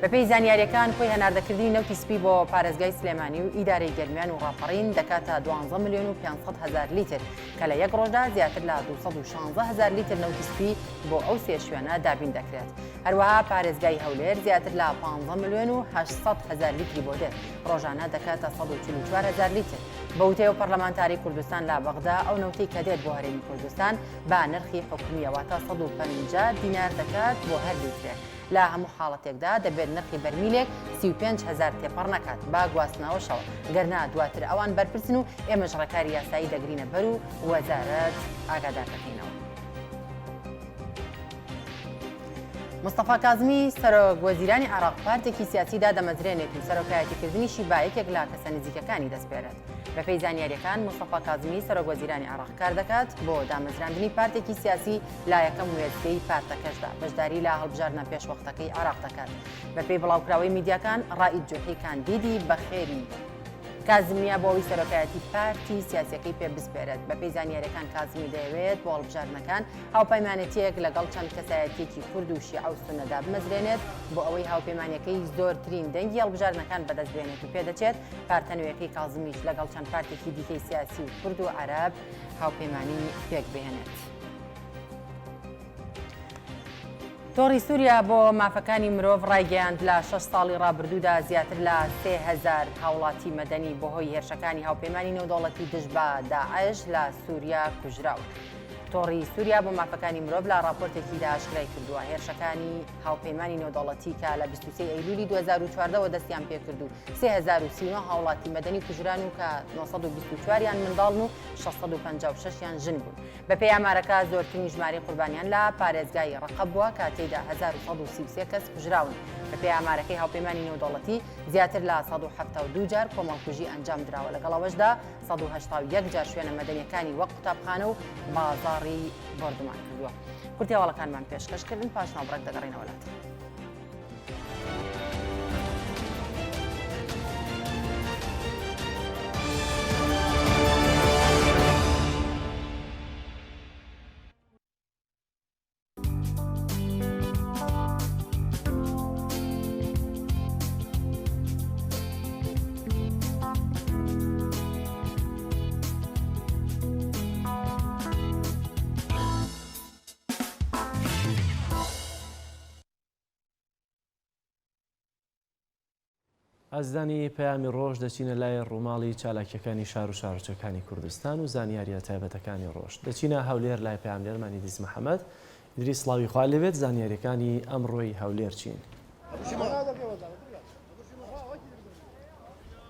بەپێی زانیارییەکان کۆی هەناردەکردنی نەوتی سپی بۆ پارێزگای سلێمانی و ئیدارەی گەرمیان و ڕاپەڕین دەکاتە دوانزە ملیۆن و 500 هەزار لیتر کە لە یەک ڕۆژدا زیاتر لە 216 هەزار لیتر نەوتی سپی بۆ ئەو سێ شوێنە دابین دەکرێت. هەروەها پارێزگای هەولێر زیاتر لە 15 ملیۆن و 800 هەزار لیتری بۆ دێت، ڕۆژانە دەکاتە 144 هەزار لیتر. بە وتەی ئەو پەرلەمانتارەی کوردستان لە بەغدا، ئەو نەوتەی کە دێت بۆ هەرێمی کوردستان بە نرخی حکومییە واتە 150 دینار دەکات بۆ هەر لیترێک. لە هەموو حاڵەتێکدا دەبێت نرخی بەرمیلێک 35 هەزار تێپەڕ نەکات بە گواستنەوەشەوە، گەرنا دواتر ئەوان بەرپرسن و ئێمەش ڕێکاری یاسایی دەگرینە بەر و وەزارەت ئاگادار دەکەینەوە. مستەفا کازمی سەرۆک وەزیرانی عێراق پارتێکی سیاسی دادەمەزرێنێت و سەرۆکایەتیکردنیشی بە یەکێک لە کەسە نزیکەکانی دەسپێرێت. بەپێی زانیارییەکان مستەفا کازمی سەرۆک وەزیرانی عێراق کاردەکات بۆ دامەزراندنی پارتێکی سیاسی لە یەکەم وێستگەی پارتەکەشدا بەشداری لە هەڵبژاردنە پێشوەختەکەی عێراق دەکات. بەپێی بڵاوکراوەی میدیاکان ڕائید جوحی کاندیدی بەخێری کازمییە بۆ ئەوەی سەرۆکایەتی پارتی سیاسیەکەی پێ بسپێرێت. بەپێی زانیاریەکان کازمی دەیەوێت بۆ هەڵبژاردنەکان هاوپەیمانێتیەک لەگەڵ چەند کەسایەتیەکی کورد و شیعە و سوننە دابمەزرێنێت بۆ ئەوەی هاوپەیمانیەکەی زۆرترین دەنگی هەڵبژاردنەکان بەدەست بێنێت و پێدەچێت پارتە نوێیەکەی کازمیش لەگەڵ چەند پارتێکی دیکەی سیاسی و کورد و عەرەب هاوپەیمانی پێکبهێنێت. تۆڕی سووریا بۆ مافەکانی مرۆڤ ڕایگەیاند لە شەش ساڵی ڕابردوودا زیاتر لە 3000 هاوڵاتی مەدەنی بەهۆی هێرشەکانی هاوپەیمانی نێودەوڵەتی دژ بە داعش لە سووریا کوژراون. تۆڕی سووریا بۆ مافەکانی مرۆڤ لە ڕاپۆرتێکیدا ئاشکرای کردووە هێرشەکانی هاوپەیمانی نێودەوڵەتی کە لە 23 ئەیلولی 2014 وە دەستیان پێکرد و 3039 هاوڵاتی مەدەنی کوژران و کە 924 یان منداڵن و 656 یان ژن بوون. بەپێی ئامارەکە زۆرترین ژمارەی قوربانیان لە پارێزگای ڕەقە بووە کە تێیدا 1133 کەس کوژراون. بەپێی ئامارەکەی هاوپەیمانی نێودەوڵەتی زیاتر لە 172 جار کۆمەڵکوژی ئەنجام دراوە لەگەڵ ئەوەشدا 181 جار شوێنە مەدەنیەکانی وەک قوتابخانە و بازاڕی بۆردومان کردووە. کورتی هەواڵەکانمان پێشکەش کردن پاش ناوبڕێک دەگەڕێینەوە لاتان. ئازیزانی پەیامی ڕۆژ دەچینە لای ڕووماڵی چالاکیەکانی شار و شارۆچکەکانی کوردستان و زانیاریە تایبەتەکانی ڕۆژ دەچینە هەولێر لای پەیامنێرمان ئیدریس محەمەد ئیدریس سڵاوی خوا لێبێت زانیاریەکانی ئەمڕۆی هەولێر چین؟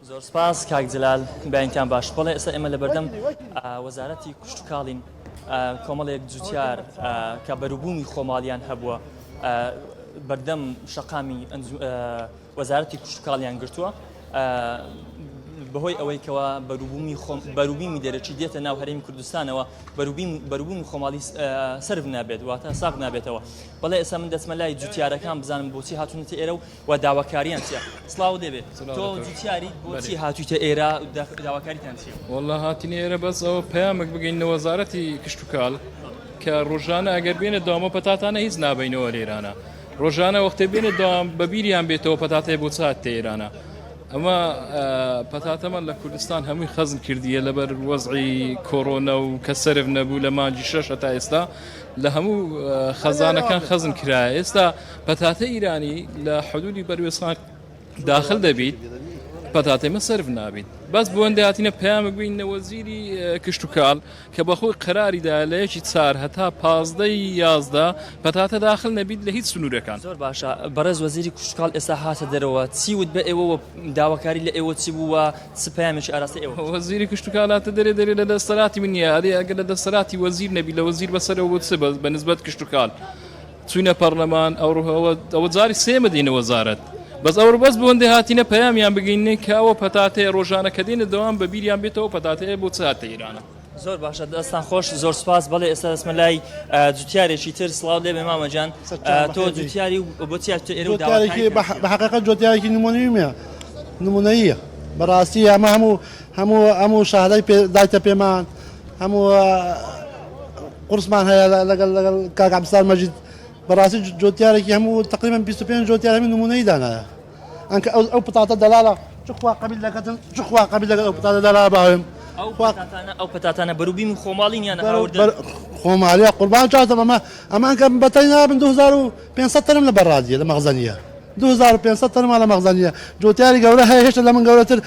زۆر سپاس کاک جلال بەیانتان باش بەڵێ ئێستا ئێمە لەبەردەم وەزارەتی کشتتوکاڵین کۆمەڵێک جوتیار کە بەروبوومی خۆماڵیان هەبووە بەردەم شەقامی وەزارەتی کشتتوکاڵیان گرتووە. بەهۆی ئەوەی کەوا بەروبوومی خۆم بەروبیمی دەرەکی دێتە ناو هەرێمی کوردستانەوە بەروبیم بەروبوومی خۆماڵی سەرف نابێت واتە ساغ نابێتەوە. بەڵێ ئێستا من دەچمە لای جوتیارەکان بزانم بۆچی هاتوونەتە ئێرە و و داواکاریان چیە. سڵاوت لێبێ تۆ جوتیاریت بۆچی هاتوویتە ئێرە داواکاریتان چیە؟ وەڵا هاتینە ئێرە بەس ئەوە پەیامێک بگەینە وەزارەتی کشتوکاڵ کە ڕۆژانە ئەگەر بێنە داوامە پەتاتانە هیچ نابینەوە لێرانە ڕۆژانە وەختێ بێنە داوام بەبیریان بێتەوە پەتاتەیە بۆ چ هاتتە ئێرانە ئەمە پەتاتەمان لە کوردستان هەمووی خەزن کردیە لەبەر وەزعی کۆرۆنە و کە سەرف نەبوو لە مانگی شەش هەتا ئێستا لە هەموو خەزانەکان خەزن کرایە ئێستا پەتاتە ئیرانی لە حدودی بەروێسان داخل دەبیت پەتاتەی مە سەرف نابیت بەس بۆندە هاتینە پەیامێک بین وەزیری کشتتوکال کە بەخۆی قەراری دایە لە یەکی چار هەتا 15 11 پەتاتە داخل نەبیت لە هیچ سنوورەکان. زۆر باشە بەڕێز وەزیری کشتوکاڵ ئێستا هاتە دەرەوە چی وت بە ئێوە و داواکاری لە ئێوە چی بوو و چ پەیامێکی ئاراستەی ئێوە کرد؟ وەزیری کشتوکاڵ هاتە دەرێ دەرێ لە دەستەلاتی من نییە ئەرێ ئەگەر لە دەستەلاتی وەزیر نەبی لە وەزیر بەسەرەوە بۆ چ بە نسبەت کشتوکاڵ چوینە پەڕلەمان ئەوڕۆ ئەوە جاری سێمە دێنە وەزارەت بەس ئەوڕۆ بەس بۆندێ هاتینە پەیامیان بگەینێ کە ئەوە پەتاتەیە ڕۆژانە کە دێنە دەوام بە بیریان بێتەوە پەتاتەیە بۆ چ هاتە ئێرانە. زۆر باشە دەستان خۆش زۆر سپاس بەڵێ ئێستا دەچمە لای جوتیارێکی تر سڵاو لێبێ مامە گیان تۆ جوتیاری و بۆچی هاتوویتە ئێرە و جوتیارێکی داواکاریتان چییە؟ بە حەقیقەت جوتیارێکی نمونەییمە نمونەییە بەڕاستی ئەمە هەموو هەموو هەموو شەهادەی پێ دایتە پێمان هەموو قورسمان هەیە لەگەڵ لەگەڵ کاک عەبدولستار مەجید بەڕاستی جۆتیارێکی هەموو تقریبا 25 جۆتیار هەموو نمونەی دانایە ئەنکە ئەو ئەو پتاتە دەلاڵە چ خوا قەبیل دەکەتن چ خوا قەبیل دەکەن ئەو پتاتە دەلاڵە باوێم ئەو پتاتانە ئەو پتاتانە بەروبیم خۆماڵین یان هاوردن خۆماڵیە قوربان چاتم ئەمە ئەمە ئەنکە بەتەنیا نابن 2500 تەنم لە بەڕادیە لە مەخزەنیە 2500 تەنم لە مەخزەنیە جۆتیاری گەورە هەیە هێشتا لە من گەورەتر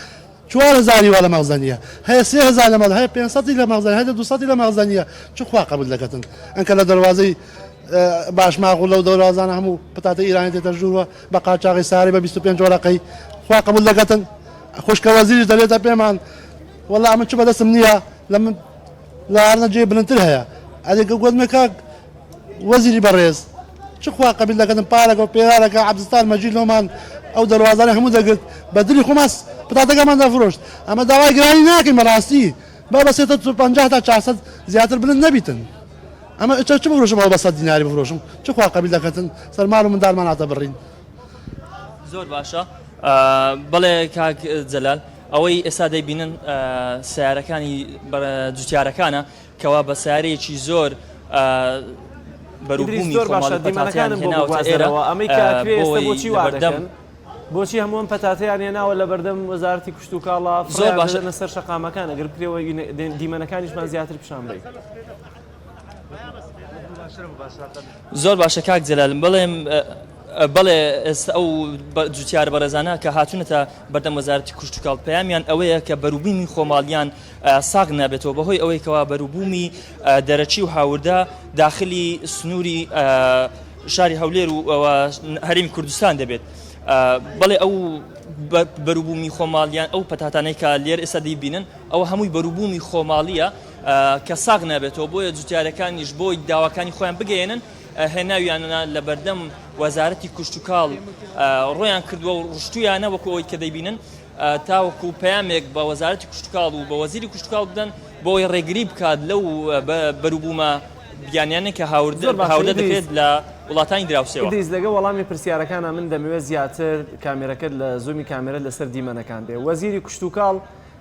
4000 وا لە مەخزەنیە هەیە 3000 لە مەخزەن هەیە 500 لە مەخزەن هەیە 200 لە مەخزەنیە چ خوا قەبول دەکەتن ئەنکە لە دەروازەی باشماغ و لەو دەوروازانە هەموو پتاتە ئیرانی دێتە ژووروە بە قاچاغی سارەی بە 25 وەرەقەی خوا قبول دەکەتن خوشکە وەزیریش دەلێتە پێمان وەڵا من چ بەدەستم نییە لە من لە هەرنە جێ بلندتر هەیە ئەدێ گۆتمێ کاک وەزیری بەڕێز چ خوا قبول دەکەتن پارەکە و پێرارەکە عەبدستار مەجید لۆمان ئەو دەروازانە هەموو دەگرت بە دلی خۆمان پتاتەکەمان دەفرۆشت ئەمە داوای گرانی ناکەین بەڕاستی با بە 350 تا 400 زیاتر بلند نەبیتن ئەمە چ چ بفرۆشم ئەوە بە سەد دیناری بفرۆشم چ خوا قەبیل دەکەتن سەر ماڵ و منداڵمان هاتە بڕین. زۆر باشە بەڵێ کاک جەلال ئەوەی ئێستا دەیبینن سیارەکانی جوتیارەکانە کەوا بە سیارەیەکی زۆر بەروبوومی زۆر باشە خۆماڵی پەتاتەیان دیمەنەکانم بۆ هێناوەتە ئێرە بگوازەرەوە ئەمەی کە ئەکرێ ئێستا بۆی بۆچی وا لەبەردەم دەکەن بۆچی هەموو ئەم پەتاتەیان هێناوە لەبەردەم وەزارەتی کشتوکاڵا زۆر فڕێیان باشە دەدەنە سەر شەقامەکان ئەگەر بکرێ دیمەنەکانیشمان زیاتر پیشان بەی. زۆر باشە کاک جەلال بەڵێم بەڵێ ئێستا ئەو جوتیارە بەڕێزانە کە هاتوونەتە بەردەم وەزارەتی کشتوکاڵ پەیامیان ئەوەیە کە بەروبوومی خۆماڵیان ساغ نابێتەوە بەهۆی ئەوەی کەوا بەروبوومی دەرەکی و هاوردە داخلی سنووری شاری هەولێر و هەرێمی کوردستان دەبێت. بەڵێ ئەو بەروبوومی خۆماڵیان ئەو پەتاتانەی کە لێر ئێستا دەیبینن ئەوە هەمووی بەروبوومی خۆماڵییە کە ساغ نابێتەوە بۆیە جوتیارەکانیش بۆی داواکانی خۆیان بگەیەنن هێناویانە لە بەردەم وەزارەتی کشتوکاڵ ڕۆیان کردووە و ڕشتویانە وەکو ئەوەی کە دەیبینن تاوەکو پەیامێک بە وەزارەتی کشتوکاڵ و بە وەزیری کشتوکاڵ بدەن بۆ ئەوەی ڕێگری بکات لەو بەروبوومە بیانیانەی کە زۆر باشە هاوردە ئیدریس. دەکرێت لە وڵاتانی دراوسێوە. ئیدریس لەگەڵ وەڵامی پرسیارەکانا من دەمەوێت زیاتر کامێرەکەت لە زوومی کامێرەت لەسەر دیمەنەکان بێ وەزیری کشتوکاڵ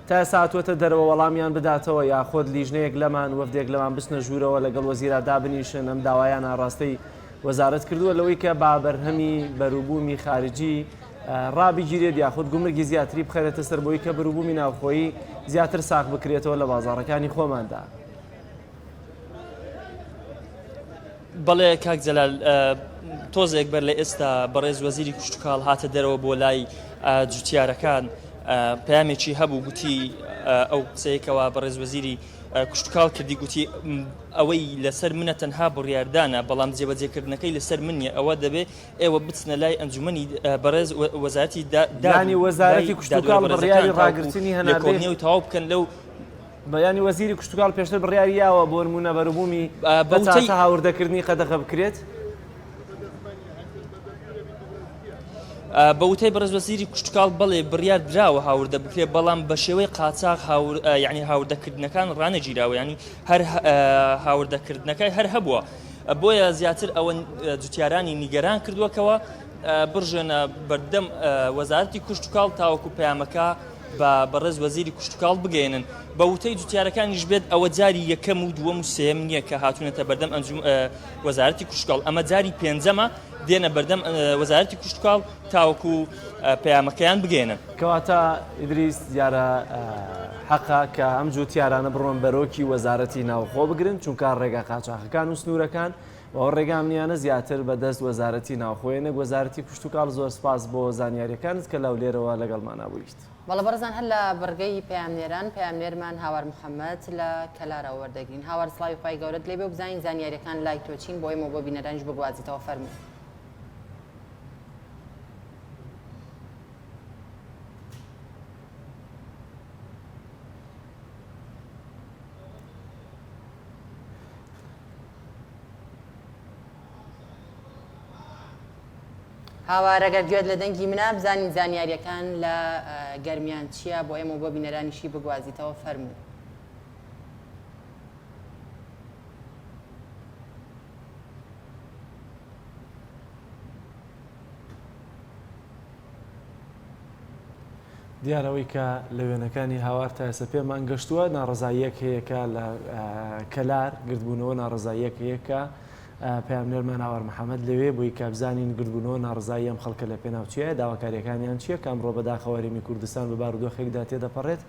تا ئێستا هاتووەتە دەرەوە وەڵامیان بداتەوە یاخود لیژنەیەک لەمان وەفدێک لەمان بچنە ژوورەوە لەگەڵ وەزیرا دابنیشن ئەم داوایان ئاڕاستەی وەزارەت کردووە لەوەی کە با بەرهەمی بەروبوومی خارجی ڕابگیرێت یاخود گومرگی زیاتری بخەرێتە سەر بۆی کە بەروبوومی ناوخۆیی زیاتر ساغ بکرێتەوە لە بازاڕەکانی خۆماندا. بەڵێ کاک جەلال تۆزێک بەر لە ئێستا بەڕێز وەزیری کشتتوکاڵ هاتە دەرەوە بۆ لای جوتیارەکان پەیامێکی هەبوو گوتی ئەو قسەیەکەوە بەڕێز وەزیری کشتتوکاڵ کردی گوتی ئەوەی لەسەر منە تەنها بڕیاردانە بەڵام جێبەجێکردنەکەی لەسەر من نیە ئەوە دەبێ ئێوە بچنە لای ئەنجومەنی بەڕێز وەزارەتی دانی وەزارەتی کشتتوکاڵ بڕیاری ڕاگرتنی هەناردەی تەواو بکەن لەو یانی وەزیری کشتوکاڵ پێشتر بڕیاری یاوە بۆنموونە بەروبوومی پەتاتە هاوردەکردنی قەدەغە بکرێت؟ بە وتەی بەڕێز وەزیری کشتوکاڵ بەڵێ بڕیار دراوە هاوردە بکرێت بەڵام بە شێوەی قاچاخ هاور یعنی هاوردەکردنەکان ڕانەگیراوە ینی هەر هاوردەکردنەکە هەر هەبووە بۆیە زیاتر ئەوە جوتیارانی نیگەران کردووەکەوە بڕژێنە بەردەم وەزارەتی کشتوکاڵ تاوەکو پەیامەکە بە بەڕێز وەزیری کشتوکاڵ بگەیەنن. بە وتەی جوتیارەکانیش بێت ئەوە جاری یەکەم و دووەم و سێیەم نییە کە هاتوونەتە بەردەم ئەنجوم وەزارەتی کشتوکاڵ ئەمە جاری پێنجەمە دێنە بەردەم وەزارەتی کشتوکاڵ تاوەکو پەیامەکەیان بگەیەنن. کەواتە ئیدریس دیارە حەقە کە ئەم جوتیارانە بڕۆن بەرۆکی وەزارەتی ناوخۆ بگرن چونکە ڕێگا قاچاخەکان و سنوورەکان و ئەو ڕێگا ئەمنیانە زیاتر بە دەست وەزارەتی ناوخۆیە نەک وەزارەتی کشتوکاڵ زۆر سپاس بۆ زانیاریەکانت کە لەولێرەوە لەگەڵمانا بوویت. بەڵێ بەڕێزان هەر لە بڕگەی پەیامنێران پەیامنێرمان هاوار محەمەد لە کەلارەوە وەردەگرین هاوار سڵاوی خوای گەورەت لێبێ و بزانین زانیاریەکان لای تۆ چین بۆ ئێمە و بۆ بینەرانیش بگوازیتەوە فەرموو. هاوار ئەگەر گوێت لە دەنگی منە بزانین زانیاریەکان لە گەرمیان چییە بۆ ئێمە بۆ بینەرانیشی بگوازیتەوە فەرموو. دیارە ئەوەی کە لە وێنەکانی هاوار تا ئێستا پێمان گەشتووە ناڕەزاییەک هەیە کە لە کەلار گردبوونەوە ناڕەزاییەک هەیە کە پەیامنێرمان هاوار محەممەد لەوێ بووی کە بزانین گردبوونەوە ناڕەزایی ئەم خەڵکە لە پێناو چییە داواکاریەکانیان چییە کە ئەمڕۆ بەداخەوە هەرێمی کوردستان بە بارودۆخێکدا تێدەپەڕێت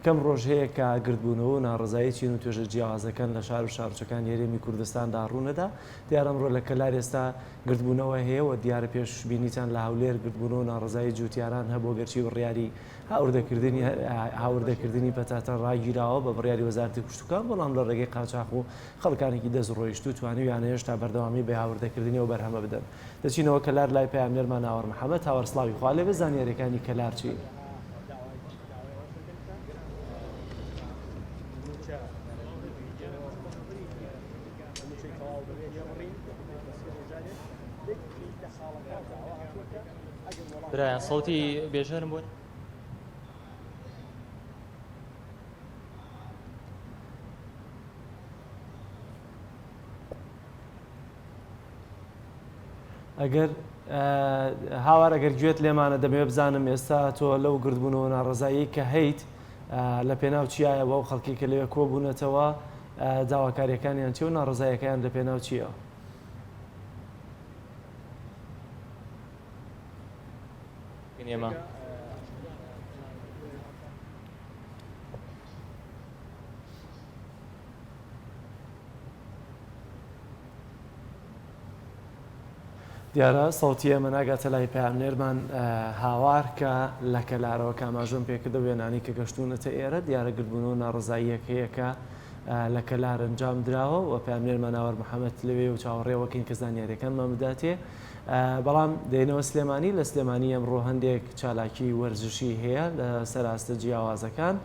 کەم ڕۆژ هەیە کە گردبوونەوە و ناڕەزایی چین و توێژە جیاوازەکان لە شار و شارۆچەکانی هەرێمی کوردستاندا ڕوونەدا دیارە ئەمڕۆ لە کەلار ئێستا گردبوونەوە هەیە و دیارە پێش بینیتان لە هەولێر گردبوونەوە ناڕەزایی جووتیاران هەبوو گەرچی بڕیاری هاوردەکردنی هاوردەکردنی پەتاتە ڕاگیراوە بە بڕیاری وەزارەتی کشتوکاڵ بەڵام لە ڕێگەی قاچاخ و خەڵکانێکی دەست ڕۆیشتوو توانیویانە هێشتا بەردەوامی بە هاوردەکردنی ئەو بەرهەمە بدەن. دەچینەوە کەلار لای پەیامنێرمان هاوار محەمەد هاوار سڵاوی خوا لێبێ زانیاریەکانی کەلار چین؟ برایان سەوتی بێژەرم بۆ ئەگەر هاوار ئەگەر گوێت لێمانە دەمەوێت بزانم ئێستا تۆ لەو گردبوونەوە ناڕەزایی کە هەیت لە پێناو چیایە بەو خەڵکی کە لەوێ کۆبوونەتەوە داواکاریەکانیان چیە و ناڕەزایەکەیان لە پێناو چییە؟ ئێمە. دیارە سەوتی ئێمە ناگاتە لای پەیامنێرمان هاوار کە لە کەلارەوە کە ئاماژەم پێکردە وێنانەی کە گەشتوونەتە ئێرە دیارە گردبوونەوە ناڕەزاییەک هەیە کە لە کەلار ئەنجام دراوە و پەیامنێرمان هاوار محەمەد لەوێ و چاوەڕێوەکەین کە زانیاریەکانمان بداتێ بەڵام دێنەوە سلێمانی لە سلێمانی ئەمڕۆ هەندێک چالاکی وەرزشی هەیە لە سەراستە جیاوازەکان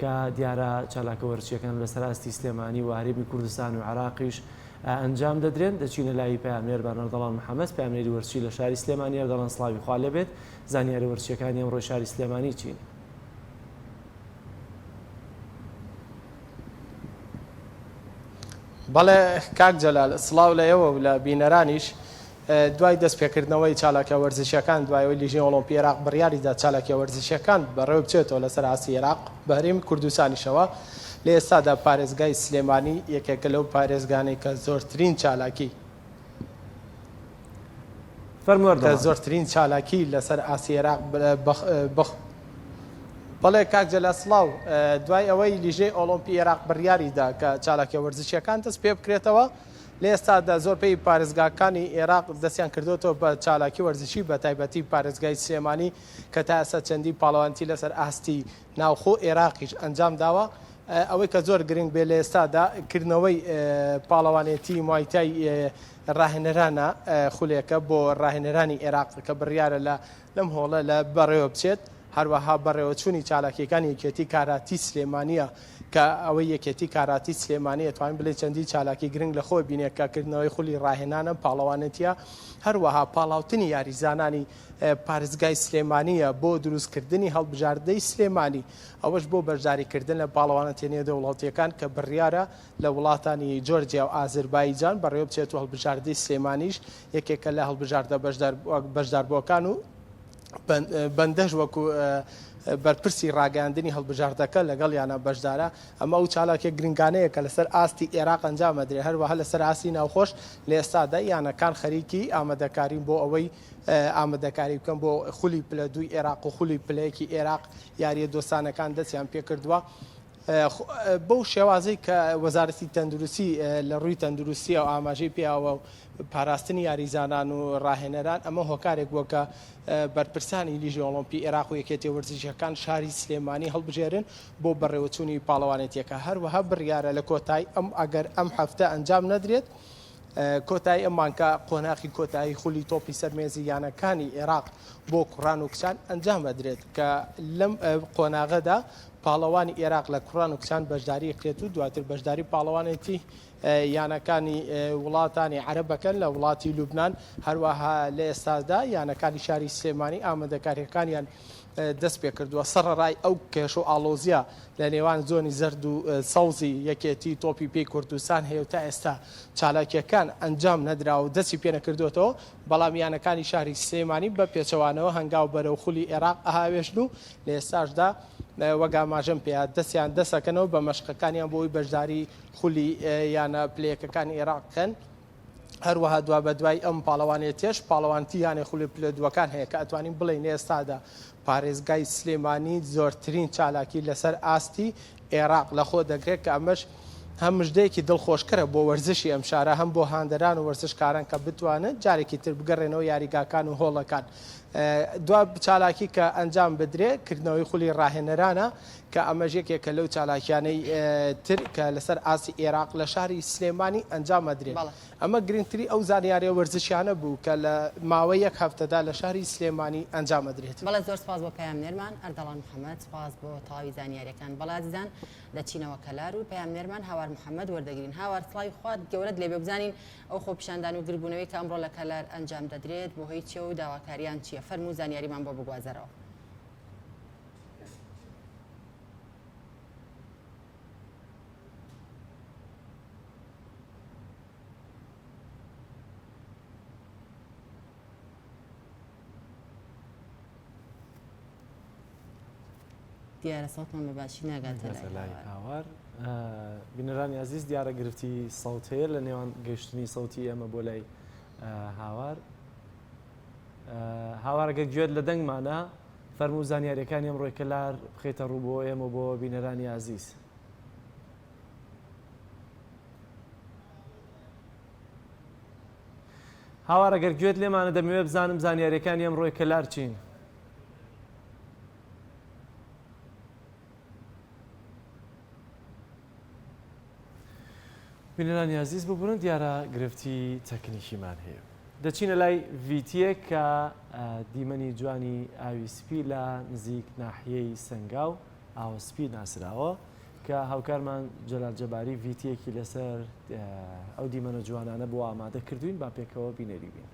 کە دیارە چالاکە وەرزشیەکان لەسەر ئاستی سلێمانی و هەرێمی کوردستان و عێراقیش ئەنجام دەدرێن، دەچینە لای پەیامنێرمان ئەردەڵان محەمەد، پەیامنێری وەرزشی لە شاری سلێمانی، ئەردەڵان سڵاوی خوا لێبێت، زانیاری وەرزشیەکانی ئەمڕۆی شاری سلێمانی چین؟ بەڵێ کاک جەلال، سڵاو لە ئێوە و لە بینەرانیش. دوای دەستپێکردنەوەی چالاکیە وەرزشیەکان دوای ئەوەی لیژنەی ئۆڵۆمپی عێراق بڕیاریدا چالاکیە وەرزشیەکان بەڕێوەبچێتەوە لەسەر ئاستی عێراق بە هەرێمی کوردستانیشەوە لە ئێستادا پارێزگای سلێمانی یەکێکە لەو پارێزگانەی کە زۆرترین چالاکی کە زۆرترین چالاکی لەسەر ئاستی عێراق بخ بەڵێ کاک جەلا سڵاو دوای ئەوەی لیژنەی ئۆڵۆمپی عێراق بڕیاریدا کە چالاکیە وەرزشیەکان دەست پێ بکرێتەوە لە ئێستادا زۆربەی پارێزگاکانی ئێراق دەستیان کردۆتەوە بە چالاکی وەرزشی بە تایبەتی پارێزگای سلێمانی کە تا ئێستا چەندین پاڵەوانێتی لەسەر ئاستی ناوخۆ ئێراقیش ئەنجام داوە ئەوەی کە زۆر گرنگ بێ لە ئێستادا کردنەوەی پاڵەوانێتی موایتای ڕاهێنەرانە خولێکە بۆ ڕاهێنەرانی ئێراق کە بڕیارە لە لەم هۆڵە لە بەڕێوە بچێت. هەروەها بەڕێوەچوونی چالاکییەکانی یەکێتی کاراتی سلێمانییە کە ئەوەی یەکێتی کاراتی سلێمانی ئەتوانین بڵێین چەندین چالاکی گرنگ لە خۆی بینێ کە کردنەوەی خولی ڕاهێنانە، پاڵەوانێتییە، هەروەها پاڵاوتنی یاریزانانی پارێزگای سلێمانییە بۆ دروستکردنی هەڵبژاردەی سلێمانی، ئەوەش بۆ بەشداریکردن لە پاڵەوانێتیە نێودەوڵەتییەکان کە بڕیارە لە وڵاتانی جۆرجیا و ئازربایجان بەڕێوەبچێت و هەڵبژاردەی سلێمانیش یەکێکە لە هەڵبژاردە بەشداربووەکان و بەندەش وەکو بەرپرسی ڕاگەیاندنی هەڵبژاردەکە لەگەڵیانە بەشدارە، ئەمە ئەو چالاکیە گرنگانەیە کە لەسەر ئاستی ئێراق ئەنجام ئەدرێت، هەروەها لەسەر ئاستی ناوخۆش لە ئێستادا یانەکان خەریکی ئامادەکارین بۆ ئەوەی ئامادەکاری بکەن بۆ خولی پلە دووی ئێراق و خولی پلە یەکی ئێراق یاریە دۆستانەکان دەستیان پێکردووە. بەو شێوازەی کە وەزارەتی تەندروستی لە ڕووی تەندروستیەوە ئاماژەی پێیاوە و پاراستنی یاریزانان و ڕاهێنەران ئەمە هۆکارێک بووە کە بەرپرسانی لیژی ئۆڵۆمپی ئێراق و یەکێتی وەرزشیەکان شاری سلێمانی هەڵبژێرن بۆ بەڕێوەچوونی پاڵەوانێتیەکە هەروەها بڕیارە لە کۆتایی ئەم ئەگەر ئەم هەفتە ئەنجام نەدرێت کۆتایی ئەم مانگە قۆناخی کۆتایی خولی تۆپی سەر مێزی یانەکانی ئێراق بۆ کوڕان و کچان ئەنجام ئەدرێت کە لەم قۆناغەدا پاڵەوانی ئێراق لە کوڕان و کچان بەشداری ئەکرێت و دواتر بەشداری پاڵەوانێتی یانەکانی وڵاتانی عەرەبەکەن لە وڵاتی لوبناان هەروەها لە ئێستادا یانەکانی شاری سلێمانی ئامادەکاریەکانیان دەست پێکردووە سەڕەڕای ئەو کێش و ئاڵۆزیە لە نێوان زۆنی زەرد و سەوزی یەکێتی تۆپی پێی کوردستان هەیە و تا ئێستا چالاکیەکان ئەنجام نەدراوە و دەستی پێنەکردووەتەوە، بەڵام یانەکانی شاری سلێمانی بە پێچەوانەوە هەنگاو بەرەو خولی ئێراق ئەهاوێژن و لە ئێستاشدا وەک ئاماژەم پێیا دەستیان دەستەکەنەوە بە مەشقەکانیان بۆ ئەوەی بەشداری خولی یانە پلەیەکەکانی ئێراق بکەن. هەروەها دوابەدوای ئەم پاڵەوانێتیەش پاڵەوانتی یانەی خولی پلە دووەکان هەیە کە ئەتوانین بڵێین لە ئێستادا پارێزگای سلێمانی زۆرترین چالاکی لەسەر ئاستی ئێراق لەخۆ دەگرێت کە ئەمەش هەم مژدەیەکی دڵخۆشکەرە بۆ وەرزشی ئەم شارە هەم بۆ هاندەران و وەرزشکاران کە بتوانن جارێکی تر بگەڕێنەوە یاریگاکان و هۆڵەکان. دوا چالاکی کە ئەنجام بدرێت کردنەوەی خولی ڕاهێنەرانە کە ئەمەش یەکێکە لەو چالاکیانەی تر کە لەسەر ئاستی ئێراق لە شاری سلێمانی ئەنجام ئەدرێت. ئەمە گرنگتری ئەو زانیاریە وەرزشیانە بوو کە لە ماوەی یەک هەفتەدا لە شاری سلێمانی ئەنجام ئەدرێت. بەڵێ زۆر سوپاس بۆ پەیامنێرمان ئەردەڵان محەمەد، سوپاس بۆ تەواوی زانیاریەکان. بەڵێ ئازیزان دەچینەوە کەلار و پەیامنێرمان هاوار محەمەد وەردەگرین. هاوار سڵاوی خوات گەورەت لێبێ بزانین ئەو خۆپیشاندان و گردبوونەوەی کە ئەمڕۆ لە کەلار ئەنجام دەدرێت بۆ هۆی چیە و داواکاریان چیە؟ فەرموو زانیاریمان بۆ بگوازەرەوە. دیارە سەوتمان بە باشی ناگاتە لای هاوار. بینەرانی ئازیز دیارە گرفتی سەوت هەیە لە نێوان گەشتنی سەوتی ئێمە بۆ لای هاوار. هاوار ئەگەر گوێت لە دەنگمانە فەرموو زانیاریەکانی ئەمڕۆی کەلار بخەیتە ڕوو بۆ ئێمە بۆ بینەرانی ئازیز. هاوار ئەگەر گوێت لێمانە دەمەوێت بزانم زانیاریەکانی ئەمڕۆی کەلار چین؟ بینەرانی ئازیز ببورن دیارە گرفتی تەکنیکیمان هەیە. دەچینە لای ڤیتیەک کە دیمەنی جوانی ئاوی سپی لە نزیک ناحیەی سەنگاو ئاوە سپی ناسراوە کە هاوکارمان جەلال جەباری ڤیتیەکی لەسەر ئەو دیمەنە جوانانە بۆ ئامادە کردوین با پێکەوە بینەری بین.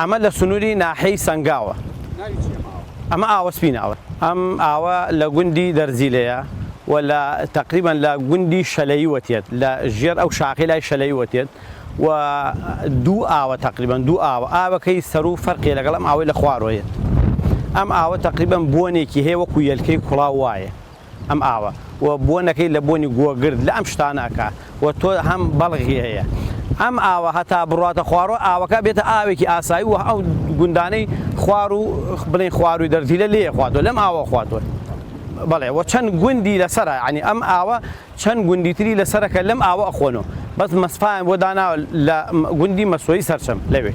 ئەمە لە سنووری ناحیەی سەنگاوە. ناوی چیە ئەم ئاوە؟ ئەمە ئاوە سپی ناوە. ئەم ئاوە لە گوندی دەرزیلەیە و لە تەقریبەن لە گوندی شەلەیوە تێت لە ژێر ئەو شاخەی لای شەلەیوە تێت و دوو ئاوە تەقریبەن دوو ئاوە ئاوەکەی سەروو فەرقی لەگەڵ ئەم ئاوەی لە خوارەوە یەت. ئەم ئاوە تەقریبەن بۆنێکی هەیە وەکوو یەلکەی کوڵاو وایە. ئەم ئاوە و بۆنەکەی لە بۆنی گۆگرد لە ئەم شتانە ئەکا و تۆ هەم بەڵغی هەیە ئەم ئاوە هەتا بڕواتە خوارەوە ئاوەکە بێتە ئاوێکی ئاسایی و ئەو گوندانەی خوار و بڵێن خواروی دەرزیلە لێ خواتەوە لەم ئاوە خواتەوە بەڵێ وە چەند گوندی لەسەرە یعنی ئەم ئاوە چەند گوندی تری لەسەرە کە لەم ئاوە ئەخۆنەوە بەس مەسفایان بۆ داناوە لە گوندی مەسۆی سەرچەم لەوێ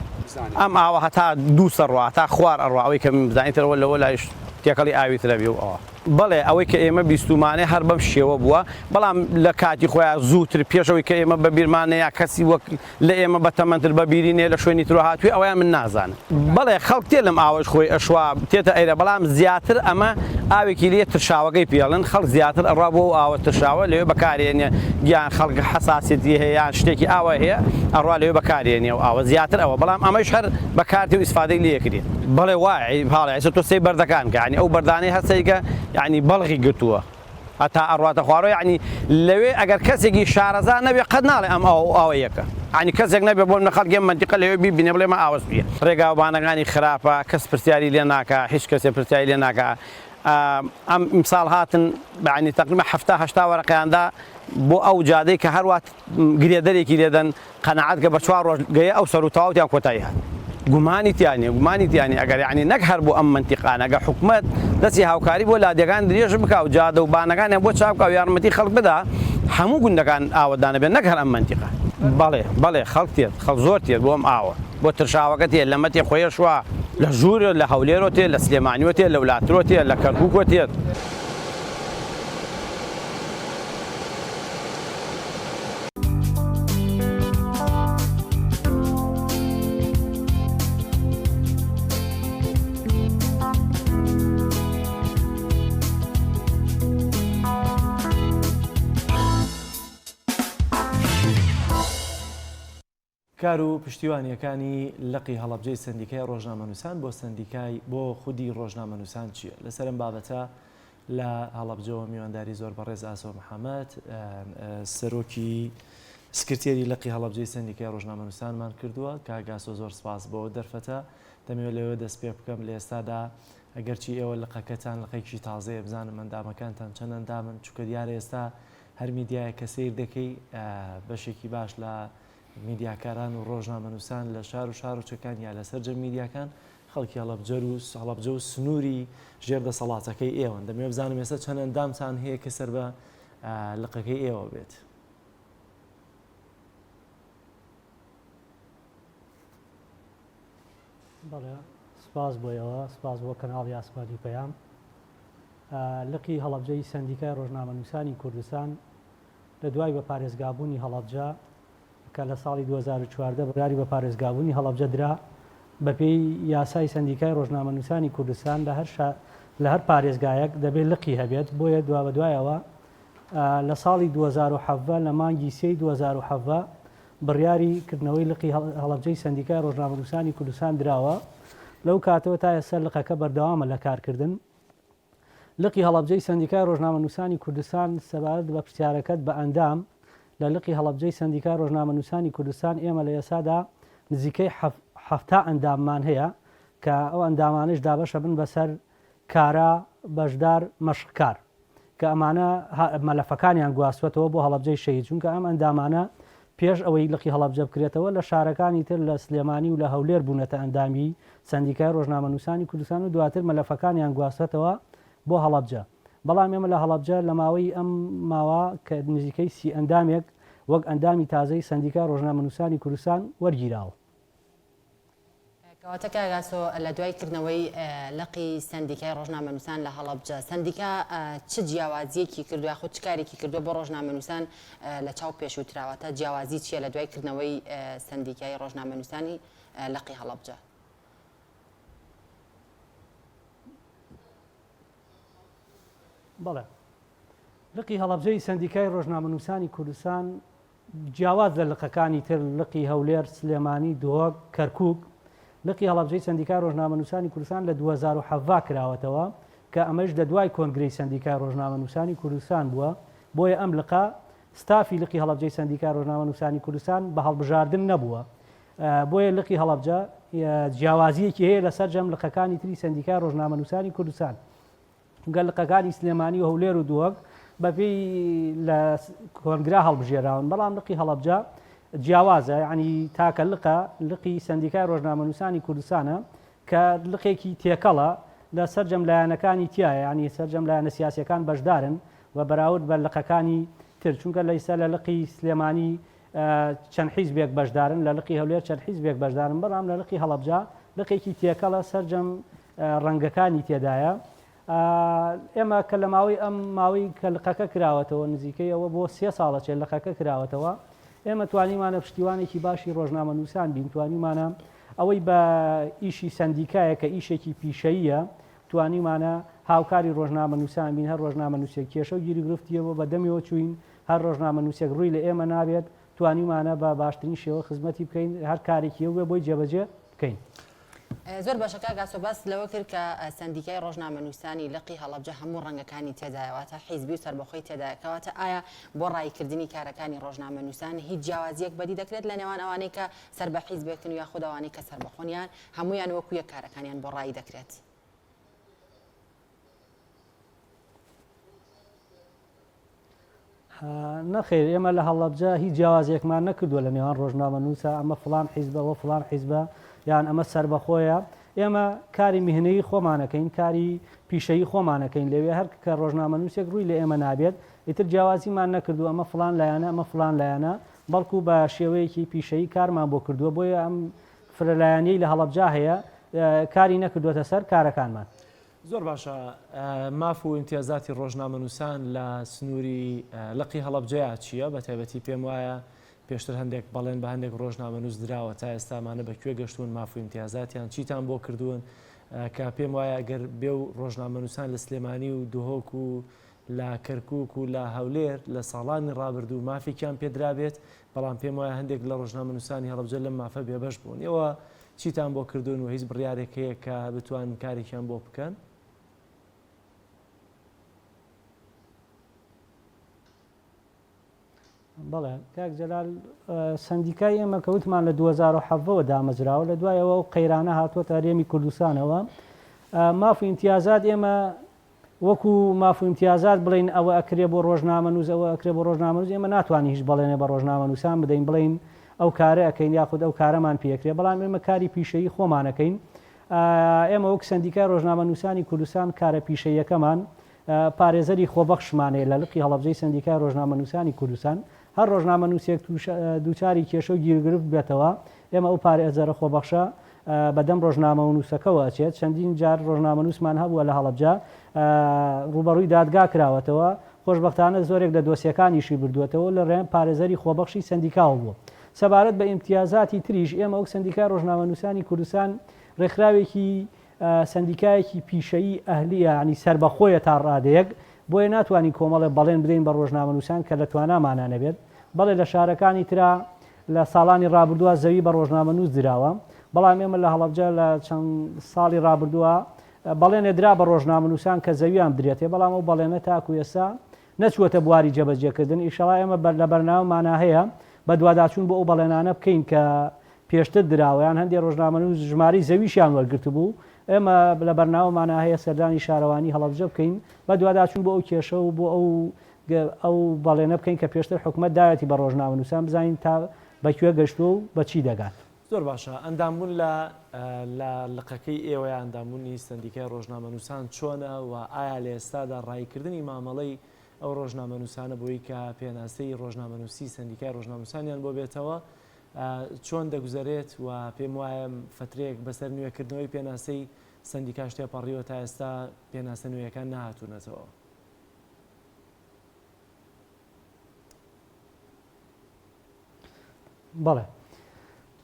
ئەم ئاوە هەتا دوو سەر ڕوا هەتا خوار ئەڕوا ئەوەی کە من بزانین ترەوە لەوە لایش تێکەڵی ئاوی ترە بێ و ئەوە. بەڵێ ئەوەی کە ئێمە بیستوومانە هەر بەم شێوە بووە، بەڵام لە کاتی خۆیا زووتر پێش ئەوەی کە ئێمە بە بیرمان نەیە کەسی وەک لە ئێمە بە تەمەنتر بە بیری نەیە لە شوێنی ترەوە هاتووی ئەوەیان من نازانم. بەڵێ خەڵک تێ لەم ئاوەش خۆی ئەشوا تێتە ئەیرە بەڵام زیاتر ئەمە ئاوێکی لێ ترشاوەکەی پێڵن خەڵک زیاتر ئەڕوا بۆ ئەو ئاوە ترشاوە لەوێ بەکارێنێ یان خەڵک حەساسیەتی هەیە یان شتێکی ئاوا هەیە ئەڕوا لەوێ بەکارێنێ ئەو ئاوە زیاتر ئەوە بەڵام ئەمەش هەر بەکارتێ و ئیسفادەی لێ ئەکرێ. بەڵێ وایە پاڵێ ئێستا تۆ سەی بەردەکان کە یعنی ئەو بەردانەی هەر سەیکە یعنی بەڵغی گرتووە هەتا ئەڕواتە خوارەوە یعنی لەوێ ئەگەر کەسێکی شارەزا نەبێ قەت ناڵێ ئەم ئاو ئاوە یەکە یعنی کەسێک نەبێ بۆ منە خەڵکی ئەم مەنتیقە لەوێ بیبینێ بڵێ ئەمە ئاوە سپییە ڕێگاوبانەکانی خراپە کەس پرسیاری لێ ناکا هیچ کەسێ پرسیاری لێ ناکا ئەم ئیمساڵ هاتن یعنی تەقریبا 70 80 وەرەقەیان دا بۆ ئەو جادەی کە هەروات گرێدەرێکی لێدەن قەناعەت کە بە چوار ڕۆژ گەیە ئەو سەر و تەواوتیان کۆتایی هات. گومانی تیا نیە گومانی تیا نیە ئەگەر یەعنی نەک هەر بۆ ئەم مەنتیقانە گەر حکومەت دەستی هاوکاری بۆ لادێکان درێژ بکا و جادە و بانەکانیان بۆ چاک بکا و یارمەتی خەڵک بدا هەموو گوندەکان ئاوەدانە بێت نەک هەر ئەم مەنتیقە. بەڵێ بەڵێ خەڵک تێت خەڵک زۆر تێت بۆ ئەم ئاوە بۆ ترشاوەکە تێت لەمە تێ خۆیەشوا لە ژوور لە هەولێرۆ تێت لە سلێمانیۆ تێت لە ولاترۆ تێت لە کەرکوکۆ تێت. کار و پشتیوانییەکانی لقی هەڵەبجەی سەندیکای ڕۆژنامەنووسان بۆ سەندیکای بۆ خودی ڕۆژنامەنووسان چییە؟ لەسەر ئەم بابەتە لە هەڵەبجەوە میوانداری زۆر بەڕێز ئاسۆ محەمەد، سەرۆکی سکرتێری لقی هەڵەبجەی سەندیکای ڕۆژنامەنووسانمان کردووە. کاک ئاسۆ زۆر سپاس بۆ ئەو دەرفەتە. دەمەوێت لەوێ دەست پێ بکەم لە ئێستادا ئەگەرچی ئێوە لقەکەتان لقێکی تازەیە بزانم ئەندامەکانتان چەند ئەندامن چونکە دیارە ئێستا هەر میدیایەک کە سەیر دەکەی بەشێکی باش لە میدیاکاران و ڕۆژنامەنووسان لە شار و شارۆچکەکان یا لە سەرجەم میدیاکان خەڵکی هەڵەبجەر و هەڵەبجە و سنووری ژێر دەسەڵاتەکەی ئێوەن. دەمەوێت بزانم ئێستا چەند ئەندامتان هەیە کە سەر بە لقەکەی ئێوە بێت؟ بەڵێ سپاس بۆ ئێوە، سپاس بۆ کەناڵی ئاسمانی پەیام. لقی هەڵەبجەی سەندیکای ڕۆژنامەنووسانی کوردستان لە دوای بە پارێزگابوونی هەڵەبجە کە لە ساڵی 2014 بڕیاری بە پارێزگابوونی هەڵەبجە درا، بەپێی یاسای سەندیکای ڕۆژنامەنووسانی کوردستان لە هەر شا لە هەر پارێزگایەک دەبێ لقی هەبێت، بۆیە دوابەدوایەوە لە ساڵی 2017 لە مانگی سێی 2017 بڕیاری کردنەوەی لقی هەڵەبجەی سەندیکای ڕۆژنامەنووسانی کوردستان دراوە، لەو کاتەوە تا ئێستا لقەکە بەردەوامە لە کارکردن. لقی هەڵەبجەی سەندیکای ڕۆژنامەنووسانی کوردستان سەبارەت بە پرسیارەکەت بە ئەندام لە لقی هەڵەبجەی سەندیکای ڕۆژنامەنووسانی کوردستان ئێمە لە ئێستادا نزیکەی 70 ئەنداممان هەیە کە ئەو ئەندامانەش دابەشە بن بەسەر کارا، بەشدار، مەشقکار. کە ئەمانە مەلەفەکانیان گواستوەتەوە بۆ هەڵەبجەی شەهید، چونکە ئەم ئەندامانە پێش ئەوەی لقی هەڵەبجە بکرێتەوە لە شارەکانی تر لە سلێمانی و لە هەولێر بوونەتە ئەندامی سەندیکای ڕۆژنامەنووسانی کوردستان و دواتر مەلەفەکانیان گواستوەتەوە بۆ هەڵەبجە. بەڵام ئێمە لە هەڵەبجە لە ماوەی ئەم ماوە کە نزیکەی سی ئەندامێک وەک ئەندامی تازەی سەندیکای ڕۆژنامەنووسانی کوردستان وەرگیراوە. کەواتە کاک ئاسۆ لە دوای کردنەوەی لقی سەندیکای ڕۆژنامەنووسان لە هەڵەبجە، سەندیکا چ جیاوازییەکی کردووە یاخود چ کارێکی کردووە بۆ ڕۆژنامەنووسان لە چاو پێشووترا؟ واتە جیاوازی چییە لە دوای کردنەوەی سەندیکای ڕۆژنامەنووسانی لقی هەڵەبجە؟ بەڵێ لقی هەڵەبجەی سەندیکای ڕۆژنامەنووسانی کوردستان جیاواز لە لقەکانی تر، لقی هەولێر، سلێمانی، دهۆک، کەرکوک، لقی هەڵەبجەی سەندیکای ڕۆژنامەنووسانی کوردستان لە 2017 کراوەتەوە کە ئەمەش لە دوای کۆنگرەی سەندیکای ڕۆژنامەنووسانی کوردستان بووە، بۆیە ئەم لقە ستافی لقی هەڵەبجەی سەندیکای ڕۆژنامەنووسانی کوردستان بە هەڵبژاردن نەبووە، بۆیە لقی هەڵەبجە جیاوازییەکی هەیە لە سەرجەم لقەکانی تری سەندیکای ڕۆژنامەنووسانی کوردستان. چونکە لقەکانی سلێمانی و هەولێر و دهۆک بەپێی لە کۆنگرا هەڵبژێراون، بەڵام لقی هەڵەبجە جیاوازە، یانی تاکە لقە لقی سەندیکای ڕۆژنامەنووسانی کوردستانە کە لقێکی تێکەڵە لە سەرجەم لایەنەکانی تیایە، یانی سەرجەم لایەنە سیاسیەکان بەشدارن و بەراورد بە لقەکانی تر، چونکە لە ئیستا لە لقی سلێمانی چەند حیزبێک بەشدارن، لە لقی هەولێر چەند حیزبێک بەشدارن، بەڵام لە لقی هەڵەبجە لقێکی تێکەڵە سەرجەم ڕەنگەکانی تێدایە. ئێمە کە لە ماوەی ئەم ماوەی کە لقەکە کراوەتەوە نزیکەی ئەوە بۆ سێ ساڵە چێ لقەکە کراوەتەوە ئێمە توانیمانە پشتیوانێکی باشی ڕۆژنامەنووسان بین توانیمانە ئەوەی بە ئیشی سەندیکایە کە ئیشێکی پیشەییە توانیمانە هاوکاری ڕۆژنامەنووسان بین هەر ڕۆژنامەنووسێک کێشە و گیروگرفتیەوە بە دەمیەوە چوین هەر ڕۆژنامەنووسێک ڕووی لە ئێمە نابێت توانیمانە بە باشترین شێوە خزمەتی بکەین هەر کارێکی هەبێ بۆی جێبەجێ بکەین. زۆر باشە کاک ئاسۆ باست لەوە کرد کە سەندیکای ڕۆژنامەنووسانی لقی هەڵەبجە هەموو ڕەنگەکانی تێدایە واتە حیزبی و سەربەخۆی تێدایە کەواتە ئایا بۆ ڕاییکردنی کارەکانی ڕۆژنامەنووسان هیچ جیاوازییەک بەدی دەکرێت لە نێوان ئەوانەی کە سەر بە حیزبێکن و یاخود ئەوانەی کە سەربەخۆن یان هەموویان وەکو یەک کارەکانیان بۆ ڕایی دەکرێت؟ نەخێر ئێمە لە هەڵەبجە هیچ جیاوازیەکمان نەکردووە لە نێوان ڕۆژنامەنووسە ئەمە فڵان حیزبە وە فڵان حیزبە یان ئەمە سەربەخۆیە ئێمە کاری میهنەیی خۆمانەکەین کاری پیشەیی خۆمانەکەین لەوێ هەر کە ڕۆژنامەنووسێک ڕووی لە ئێمە نابێت ئیتر جیاوازیمان نەکردو ئەمە فڵان لایەنە ئەمە فڵان لایەنە بەڵکو بە شێوەیەکی پیشەیی کارمان بۆ کردووە بۆیە ئەم فرەلایەنیەی لە هەڵەبجە هەیە کاری نەکردووەتە سەر کارەکانمان. زۆر باشە ماف و ئیمتیازاتی ڕۆژنامەنووسان لە سنووری لقی هەڵەبجەیا چییە؟ بە تایبەتی پێم وایە پێشتر هەندێک بەڵێن بە هەندێک ڕۆژنامەنووس دراوە تا ئێستا ئەمانە بە کوێ گەشتوون ماف و ئیمتیازاتیان چیتان بۆ کردوون کە پێم وایە ئەگەر بێ و ڕۆژنامەنووسان لە سلێمانی و دهۆک و لە کەرکووک و لە هەولێر لە ساڵانی ڕابردوو مافێکیان پێدرابێت بەڵام پێم وایە هەندێک لە ڕۆژنامەنووسانی هەڵەبجە لەم مافە بێبەش بوون ئێوە چیتان بۆ کردوون و هیچ بڕیارێک هەیە کە بتوانن کارێکیان بۆ بکەن؟ بەڵێ کاک جەلال سەندیکای ئێمە کە وتمان لە 2017ەوە دامەزراوە لە دوای ئەوە ئەو قەیرانە هاتووەتە هەرێمی کوردستانەوە ماف و ئیمتیازات ئێمە وەکو ماف و ئیمتیازات بڵێین ئەوە ئەکرێ بۆ ڕۆژنامەنووس ئەوە ئەکرێ بۆ ڕۆژنامەنووس ئێمە ناتوانین هیچ بەڵێنێ بە ڕۆژنامەنووسان بدەین بڵێین ئەو کارە ئەکەین یاخود ئەو کارەمان پێ ئەکرێ بەڵام ئێمە کاری پیشەیی خۆمان ئەکەین ئێمە وەک سەندیکای ڕۆژنامەنووسانی کوردستان کارە پیشەییەکەمان پارێزەری خۆبەخشمان هەیە لە لقی هەڵەبجەی سەندیکای ڕۆژنامەنووسانی کوردستان هەر ڕۆژنامەنووسێک دووچاری کێشە و گیروگرفت بێتەوە ئێمە ئەو پارێزەرە خۆبەخشە بەدەم ڕۆژنامەونووسەکەوە ئەچێت، چەندین جار ڕۆژنامەنووسمان هەبووە لە هەڵەبجە ڕووبەڕووی دادگا کراوەتەوە، خۆشبەختانە زۆرێک لە دۆسیەکانیشی بردووەتەوە و لە ڕێیان پارێزەری خۆبەخشی سەندیکاوە بووە. سەبارەت بە ئیمتیازاتی تریش ئێمە وەک سەندیکای ڕۆژنامەنووسانی کوردستان ڕێکخراوێکی سەندیکایەکی پیشەیی ئەهلییە یانی سەربەخۆیە تا ڕادەیەک، بۆیە ناتوانین کۆمەڵێ بەڵێن بدەین بە ڕۆژنامەنووسان کە لە توانامانا نەبێت، بەڵێ لە شارەکانی ترا لە ساڵانی ڕابردووە زەوی بە ڕۆژنامەنووس دراوە، بەڵام ئێمە لە هەڵەبجە لە چەند ساڵی ڕابردووە بەڵێنێ درا بە ڕۆژنامەنووسان کە زەویان بدرێتێ، بەڵام ئەو بەڵێنە تاکو ئێستا نەچووەتە بواری جێبەجێکردن، ئیشەڵا ئێمە لە بەرنامەمانا هەیە بەدواداچوون بۆ ئەو بەڵێنانە بکەین کە پێشتر دراوە، یان هەندێ ڕۆژنامەنووس ژمارەی زەویشیان وەرگرتبوو، ئێمە لە بەرنامەمانا هەیە سەردانی شارەوانی هەڵەبجە بکەین بەدواداچوون بۆ ئەو کێشە و بۆ ئەو ئەو بەڵێنە بکەین کە پێشتر حکومەت داوێتی بە ڕۆژنامەنووسان بزانین تا بە کوێ گەشتووە و بە چی دەگات. زۆر باشە ئەندامبوون لە لە لقەکەی ئێوە یا ئەندامبوونی سەندیکای ڕۆژنامەنووسان چۆنە و ئایا لە ئێستادا ڕاییکردنی مامەڵەی ئەو ڕۆژنامەنووسانە بۆی کە پێناسەی ڕۆژنامەنووسی سەندیکای ڕۆژنامەنووسانیان بۆ بێتەوە چۆن دەگوزەرێت و پێم وایە فترەیەک بەسەر نوێکردنەوەی پێناسەی سەندیکاش تێپەڕیوە تا ئێستا پێناسە نوێیەکان نەهاتوونەتەوە. بەڵێ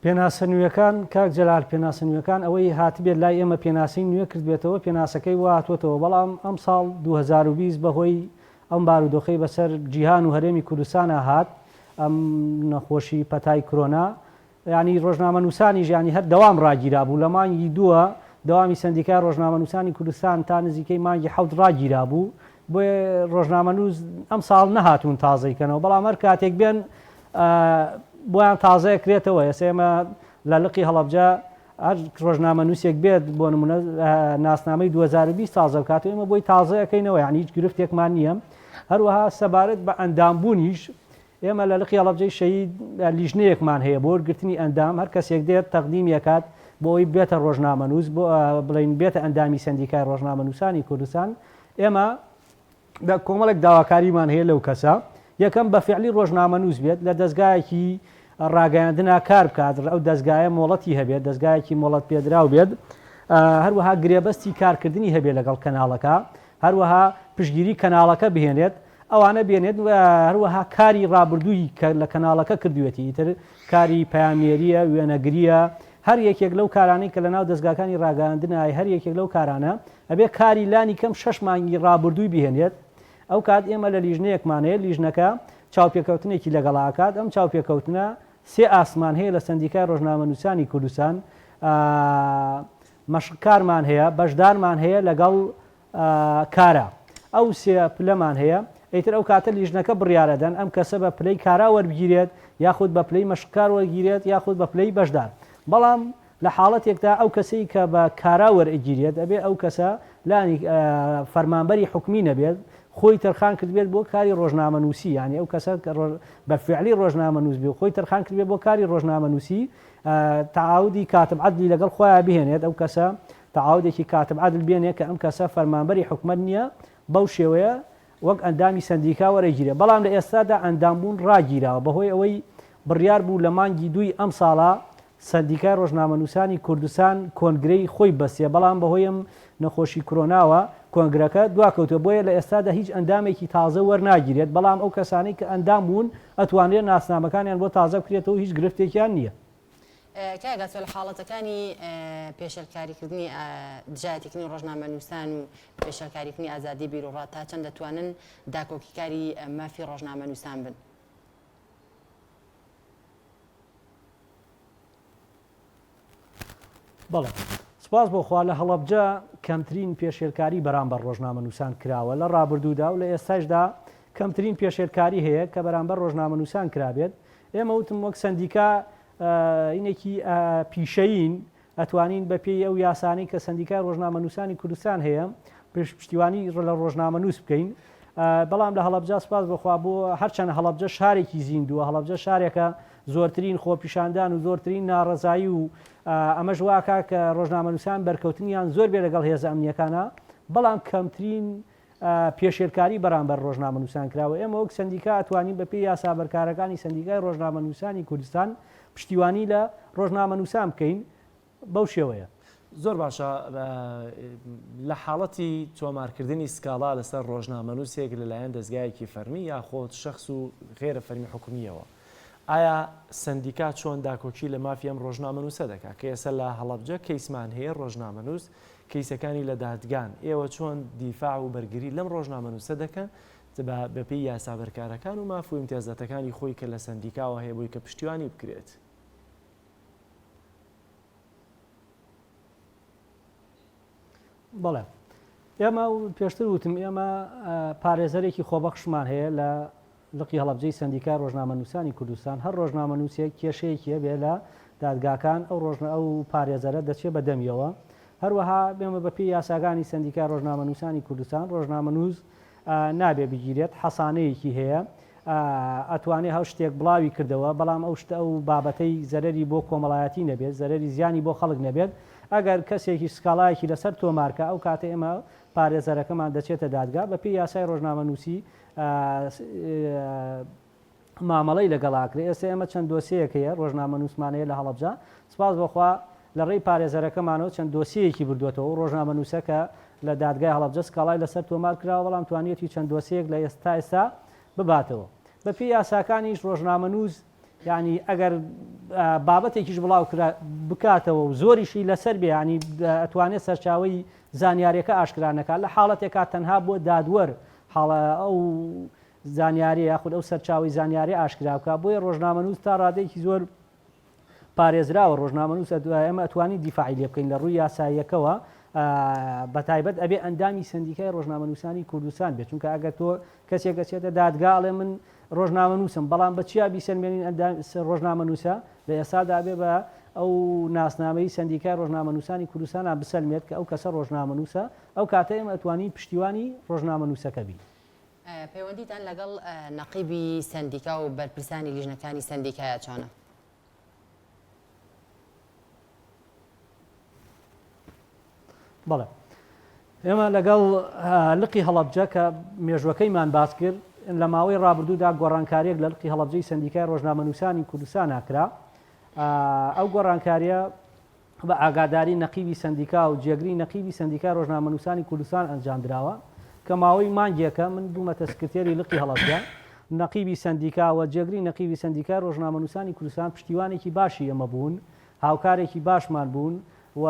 پێناسە نوێکان کاک جەلال پێناسە نوێکان ئەوەی هاتبێت لای ئێمە پێناسەی نوێ کردبێتەوە پێناسەکەی وا هاتووەتەوە بەڵام ئەم ساڵ 2020 بەهۆی ئەم بارودۆخەی بەسەر جیهان و هەرێمی کوردستانە هات ئەم نەخۆشی پەتای کرۆنا. یانی ڕۆژنامەنووسانیش یانی هەر دەوام ڕاگیرابوو لە مانگی دووە دەوامی سەندیکای ڕۆژنامەنووسانی کوردستان تا نزیکەی مانگی حەوت ڕاگیرابوو بۆیە ڕۆژنامەنووس ئەم ساڵ نەهاتوون تازەی کەنەوە بەڵام هەر کاتێک بێن بۆیان تازەیە کرێتەوە ئێستا ئێمە لە لقی هەڵەبجە هەر ڕۆژنامەنووسێک بێت بۆ نمونە ناسنامەی 2020 تازە بکاتەوە ئێمە بۆی تازەیەکەینەوە یعنی هیچ گرفتێکمان نییە هەروەها سەبارەت بە ئەندامبوونیش ئێمە لە لقی هەڵەبجەی شەهید لیژنەیەکمان هەیە بۆ وەرگرتنی ئەندام، هەر کەسێک دێت تەقدیمی ئەکات بۆ ئەوەی ببێتە ڕۆژنامەنووس، بۆ بڵێین بێتە ئەندامی سەندیکای ڕۆژنامەنووسانی کوردستان، ئێمە کۆمەڵێک داواکاریمان هەیە لەو کەسە، یەکەم بە فعلی ڕۆژنامەنووس بێت، لە دەزگایەکی ڕاگەیاندنا کار بکات، ئەو دەزگایە مۆڵەتی هەبێت، دەزگایەکی مۆڵەت پێدراو بێت، هەروەها گرێبەستی کارکردنی هەبێت لەگەڵ کەناڵەکە، هەروەها پشتگیری کەناڵەکە بهێنێت، ئەوانە بێنێت و هەروەها کاری ڕابردووی کە لە کەناڵەکە کردوویەتی ئیتر کاری پەیامنێرییە، وێنەگرییە، هەر یەکێک لەو کارانەی کە لەناو دەزگاکانی ڕاگەیاندنایە هەر یەکێک لەو کارانە ئەبێ کاری لانی کەم شەش مانگی ڕابردووی بهێنێت ئەو کات ئێمە لە لیژنەیەکمان هەیە لیژنەکە چاوپێکەوتنێکی لەگەڵا ئەکات ئەم چاوپێکەوتنە سێ ئاستمان هەیە لە سەندیکای ڕۆژنامەنووسانی کوردستان مەشقکارمان هەیە بەشدارمان هەیە لەگەڵ کارا، ئەو سێ پلەمان هەیە، ئیتر ئەو کاتە لیژنەکە بڕیارەدەن ئەم کەسە بە پلەی کارا وەربگیرێت یاخود بە پلەی مەشقکار وەرگیرێت یاخود بە پلەی بەشدار. بەڵام لە حاڵەتێکدا ئەو کەسەی کە بە کارا وەرئەگیرێت ئەبێ ئەو کەسە لانی فەرمانبەری حکومی نەبێت خۆی تەرخان کردبێت بۆ کاری ڕۆژنامەنووسی یانی ئەو کەسە بە فعلی ڕۆژنامەنووس بێ و خۆی تەرخان کردبێت بۆ کاری ڕۆژنامەنووسی تەعاودی کاتب عەدلی لەگەڵ خۆیان بهێنێت ئەو کەسە تەعاودێکی کاتب عەدل بێنێ کە ئەم کەسە فەرمانبەری حکومەت نییە، بەو شێوەیە وەک ئەندامی سەندیکا وەرەگیرێ، بەڵام لە ئێستادا ئەندامبوون ڕاگیراوە بەهۆی ئەوەی بڕیار بوو لە مانگی دووی ئەمساڵا سەندیکای ڕۆژنامەنووسانی کوردستان کۆنگرەی خۆی ببەستێ، بەڵام بەهۆی ئەم نەخۆشی کرۆناوە کۆنگرەکە دواکەوتووە، بۆیە لە ئێستادا هیچ ئەندامێکی تازە وەرناگیرێت، بەڵام ئەو کەسانەی کە ئەندام بوون ئەتوانرێت ناسنامەکانیان بۆ تازە بکرێتەوە و هیچ گرفتێکیان نییە. کاک ئاسۆ لە حاڵەتەکانی پێشێلکاریکردنی دژایەتیکردنی ڕۆژنامەنووسان و پێشێلکاریکردنی ئازادی بیروڕا تا چەند دەتوانن داکۆکیکاری مافی ڕۆژنامەنووسان بن؟ بەڵێ سپاس بۆ خوا لە هەڵەبجە کەمترین پێشێلکاری بەرامبەر ڕۆژنامەنووسان کراوە لە ڕابردوودا و لە ئێستاشدا کەمترین پێشێلکاری هەیە کە بەرامبەر ڕۆژنامەنووسان کرابێت ئێمە وتم وەک سەندیکا ئینێکی پیشەیین ئەتوانین بە پێی ئەو یاسانەی کە سەندیکای ڕۆژنامەنووسانی کوردستان هەیە پشتیوانی لە ڕۆژنامەنووس بکەین بەڵام لە هەڵەبجە سپاس بەخوا بۆ هەرچەند هەڵەبجە شارێکی زیندووە هەڵەبجە شارێکە زۆرترین خۆپیشاندان و زۆرترین ناڕەزایی و ئەمەش واکا کە ڕۆژنامەنووسان بەرکەوتنیان زۆر بێ لەگەڵ هێزە ئەمنیەکانە بەڵام کەمترین پێشێلکاری بەرامبەر ڕۆژنامەنووسان کراوە، ئێمە وەک سەندیکا ئەتوانین بەپێی یاسا بەرکارەکانی سەندیکای ڕۆژنامەنووسانی کوردستان پشتیوانی لە ڕۆژنامەنووسان بکەین بەو شێوەیە. زۆر باشە لە حاڵەتی تۆمارکردنی سکاڵا لەسەر ڕۆژنامەنووسێک لەلایەن دەزگایەکی فەرمی یاخۆد شەخس و غەیرە فەرمی حکومییەوە ئایا سەندیکا چۆن داکۆکی لە مافی ئەم ڕۆژنامەنووسە دەکات کە ئێستا لە هەڵەبجە کەیسمان هەیە ڕۆژنامەنووس کەیسەکانی لە دادگان، ئێوە چۆن دیفاع و بەرگری لەم ڕۆژنامەنووسە دەکەن بە بەپێی یاسا بەرکارەکان و ماف و ئیمتیازاتەکانی خۆی کە لە سەندیکاوە هەیە بۆی کە پشتیوانی بکرێت؟ بەڵێ ئێمە پێشتر وتم ئێمە پارێزەرێکی خۆبەخشمان هەیە لە لقی هەڵەبجەی سەندیکای ڕۆژنامەنووسانی کوردستان، هەر ڕۆژنامەنووسێک کێشەیەکی هەبێ لە دادگاکان ئەو ڕۆژنە ئەو پارێزەرە دەچێ بە دەمیەوە. هەروەها ئێمە بە پێی یاساکانی سەندیکای ڕۆژنامەنووسانی کوردستان ڕۆژنامەنووس نابێ بگیرێت، حەسانەیەکی هەیە ئەتوانێ هەر شتێک بڵاوی کردەوە بەڵام ئەو شتە ئەو بابەتەی زەرەری بۆ کۆمەڵایەتی نەبێت، زەرەری زیانی بۆ خەڵک نەبێت، ئەگەر کەسێکیش سکاڵایەکی لەسەر تۆمارکا ئەو کاتە ئێمە پارێزەرەکەمان دەچێتە دادگا بە پێی یاسای ڕۆژنامەنووسی مامەڵەی لەگەڵ ئاکرێ ئێستا ئێمە چەند دۆسیەیەک هەیە ڕۆژنامەنووسمان هەیە لە هەڵەبجە سپاس بۆخوا لە ڕێی پارێزەرەکەمانەوە چەند دۆسیەیەکی بردووەتەوە و ڕۆژنامەنووسە کە لە دادگای هەڵەبجە سکاڵای لەسەر تۆمار کراوە بەڵام توانیەتی چەند دۆسیەیەک لە ئێستا ئێستا بباتەوە بەپێی یاساکانیش ڕۆژنامەنووس یعنی ئەگەر بابەتێکیش بڵاو بکاتەوە و زۆریشی لەسەر بێ ینی ئەتوانێت سەرچاوی زانیاریەکە ئاشکرا نەکات لە حاڵەتێکا تەنها بۆ دادوەر حاڵە ئەو زانیاریە یاخود ئەو سەرچاوەی زانیاریە ئاشکرا بکات، بۆیە ڕۆژنامەنووس تا ڕادەیەکی زۆر پارێزراوە ڕۆژنامەنووس ئێمە ئەتوانین دیفاعی لێ بکەین لە ڕووی یاساییەکەوە بەتایبەت ئەبێ ئەندامی سەندیکای ڕۆژنامەنووسانی کوردستان بێت چونکە ئەگەر تۆ کەسێک ئەچێتە دادگا ئەڵێ من ڕۆژنامەنووسم بەڵام بە چیا بیسەلمێنین ئەندام ڕۆژنامەنووسە لە ئێستادا ئەبێ بە ئەو ناسنامەی سەندیکای ڕۆژنامەنووسانی کوردستانا بسەلمێت کە ئەو کەسە ڕۆژنامەنووسە ئەو کاتە ئێمە ئەتوانین پشتیوانی ڕۆژنامەنووسەکە بین. پەیوەندیتان لەگەڵ نەقیبی سەندیکا و بەرپرسانی لیژنەکانی سەندیکایا چۆنە؟ بەڵێ ئێمە لەگەڵ لقی هەڵەبجە کە مێژوەکەیمان باس کرد لە ماوەی ڕابردوودا گۆڕانکاریەک لە لقی هەڵەبجەی سەندیکای ڕۆژنامەنووسانی کوردستان کرا ئەو گۆڕانکاریە بە ئاگاداری نەقیبی سەندیکا و جێگری نەقیبی سەندیکای ڕۆژنامەنووسانی کوردستان ئەنجامدراوە کە ماوەی مانگێکە من بوومەتە سکرتێری لقی هەڵەبجە نەقیبی سەندیکا و جێگری نەقیبی سەندیکای ڕۆژنامەنووسانی کوردستان پشتیوانێکی باشی ئێمە بوون هاوکارێکی باشمان بوون و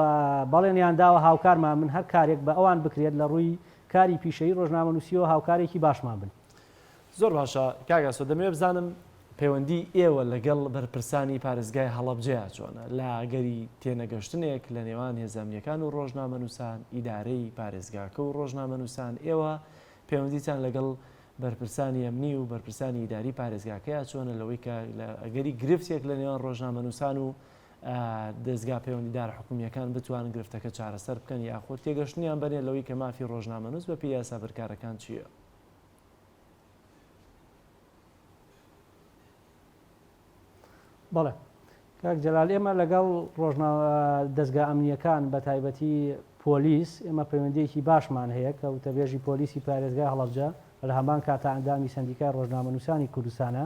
بەڵێنیان داوە هاوکارمان بن هەر کارێک بە ئەوان بکرێت لە ڕووی کاری پیشەیی ڕۆژنامەنووسییەوە هاوکارێکی باشمان بن. زۆر باشە کاک ئاسۆ دەمەوێت بزانم پەیوەندی ئێوە لەگەڵ بەرپرسانی پارێزگای هەڵەبجەیا چۆنە لە ئەگەری تێنەگەشتنێک لە نێوان هێزە ئەمنیەکان و ڕۆژنامەنووسان ئیدارەی پارێزگاکە و ڕۆژنامەنووسان ئێوە پەیوەندیتان لەگەڵ بەرپرسانی ئەمنی و بەرپرسانی ئیداری پارێزگاکەیا چۆنە لەوەی کە لە ئەگەری گرفتێک لە نێوان ڕۆژنامەنووسان و دەزگا پەیوەندیدارە حکومییەکان بتوانن گرفتەکە چارەسەر بکەن یاخود تێگەشتنیان بەنێ لەوەی کە مافی ڕۆژنامەنووس بەپێی یاسا بەرکارەکان چییە؟ بەڵێ کاک جەلال ئێمە لەگەڵ ڕۆژنا دەزگا ئەمنییەکان بە تایبەتی پۆلیس ئێمە پەیوەندیەکی باشمان هەیە کە وتەبێژی پۆلیسی پارێزگای هەڵەبجە لە هەمان کاتا ئەندامی سەندیکای ڕۆژنامەنووسانی کوردستانە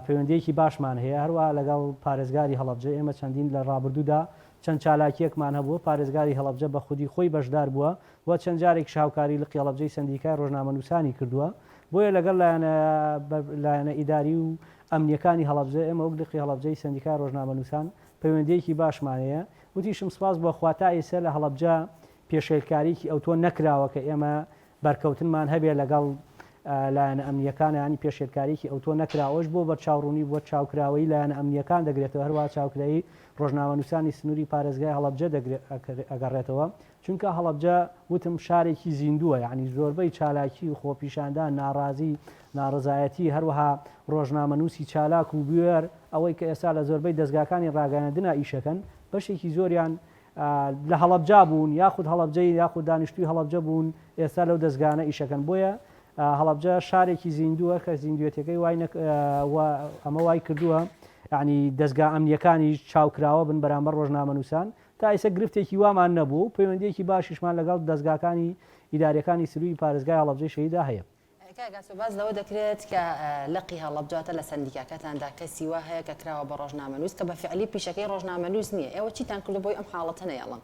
پەیوەندیەکی باشمان هەیە هەروەها لەگەڵ پارێزگاری هەڵەبجە ئێمە چەندین لە ڕابردوودا چەند چالاکیەکمان هەبووە پارێزگاری هەڵەبجە بە خودی خۆی بەشدار بووە و چەند جارێکیش هاوکاری لقی هەڵەبجەی سەندیکای ڕۆژنامەنووسانی کردووە بۆیە لەگەڵ لایەنە لایەنە ئیداری و ئەمنیەکانی هەڵەبجە ئێمە وەک لقی هەڵەبجەی سەندیکای ڕۆژنامەنووسان پەیوەندیەکی باشمان هەیە وتیشم سپاس بۆ خوا تا ئیسە لە هەڵەبجە پێشێلکاریەکی ئەوتۆ نەکراوە کە ئێمە بەرکەوتنمان هەبێ لەگەڵ لایەنە ئەمنییەکان یانی پێشێلکارییەکی ئەوتۆ نەکرا، ئەوەش بۆ بەرچاوڕوونی بۆ چاوکراوەیی لایەنە ئەمنییەکان دەگرێتەوە، هەروەها چاوکرایی ڕۆژنامەنووسانی سنووری پارێزگای هەڵەبجە ئەگەڕێتەوە، چونکە هەڵەبجە وتم شارێکی زیندووە، یانی زۆربەی چالاکی و خۆپیشاندان، ناڕازی، ناڕەزایەتی، هەروەها ڕۆژنامەنووسی چالاک و بوێر، ئەوەی کە ئێستا لە زۆربەی دەزگاکانی ڕاگەیاندنا ئیشەکەن، بەشێکی زۆریان لە هەڵەبجە بوون یاخود هەڵەبجەی یاخود دانیشتووی هەڵەبجە بوون ئێستا لەو دەزگانە ئیشەکەن بۆیە هەڵەبجە شارێکی زیندووە کە زیندوێتەکەی وای ئەمە وای کردووە یعنی دەزگا ئەمنیەکانی چاوکراوە بن بەرامبەر ڕۆژنامەنووسان تا ئیسە گرفتێکی وامان نەبوو و پەیوەندیەکی باشیشمان لەگەڵ دەزگاکانی ئیداریەکانی سروی پارێزگای هەڵەبجەی شەهیدا هەیە. کاک ئاسۆ باس لەوە دەکرێت کە لقی هەڵەبجە واتە لە سەندیکاکەتاندا کەسی وا هەیە کە کراوە بە ڕۆژنامەنووس کە بە فیعلی پیشەکەی ڕۆژنامەنووس نییە ئێوە چیتان کردو بۆی ئەم حاڵەتە نەیەڵن؟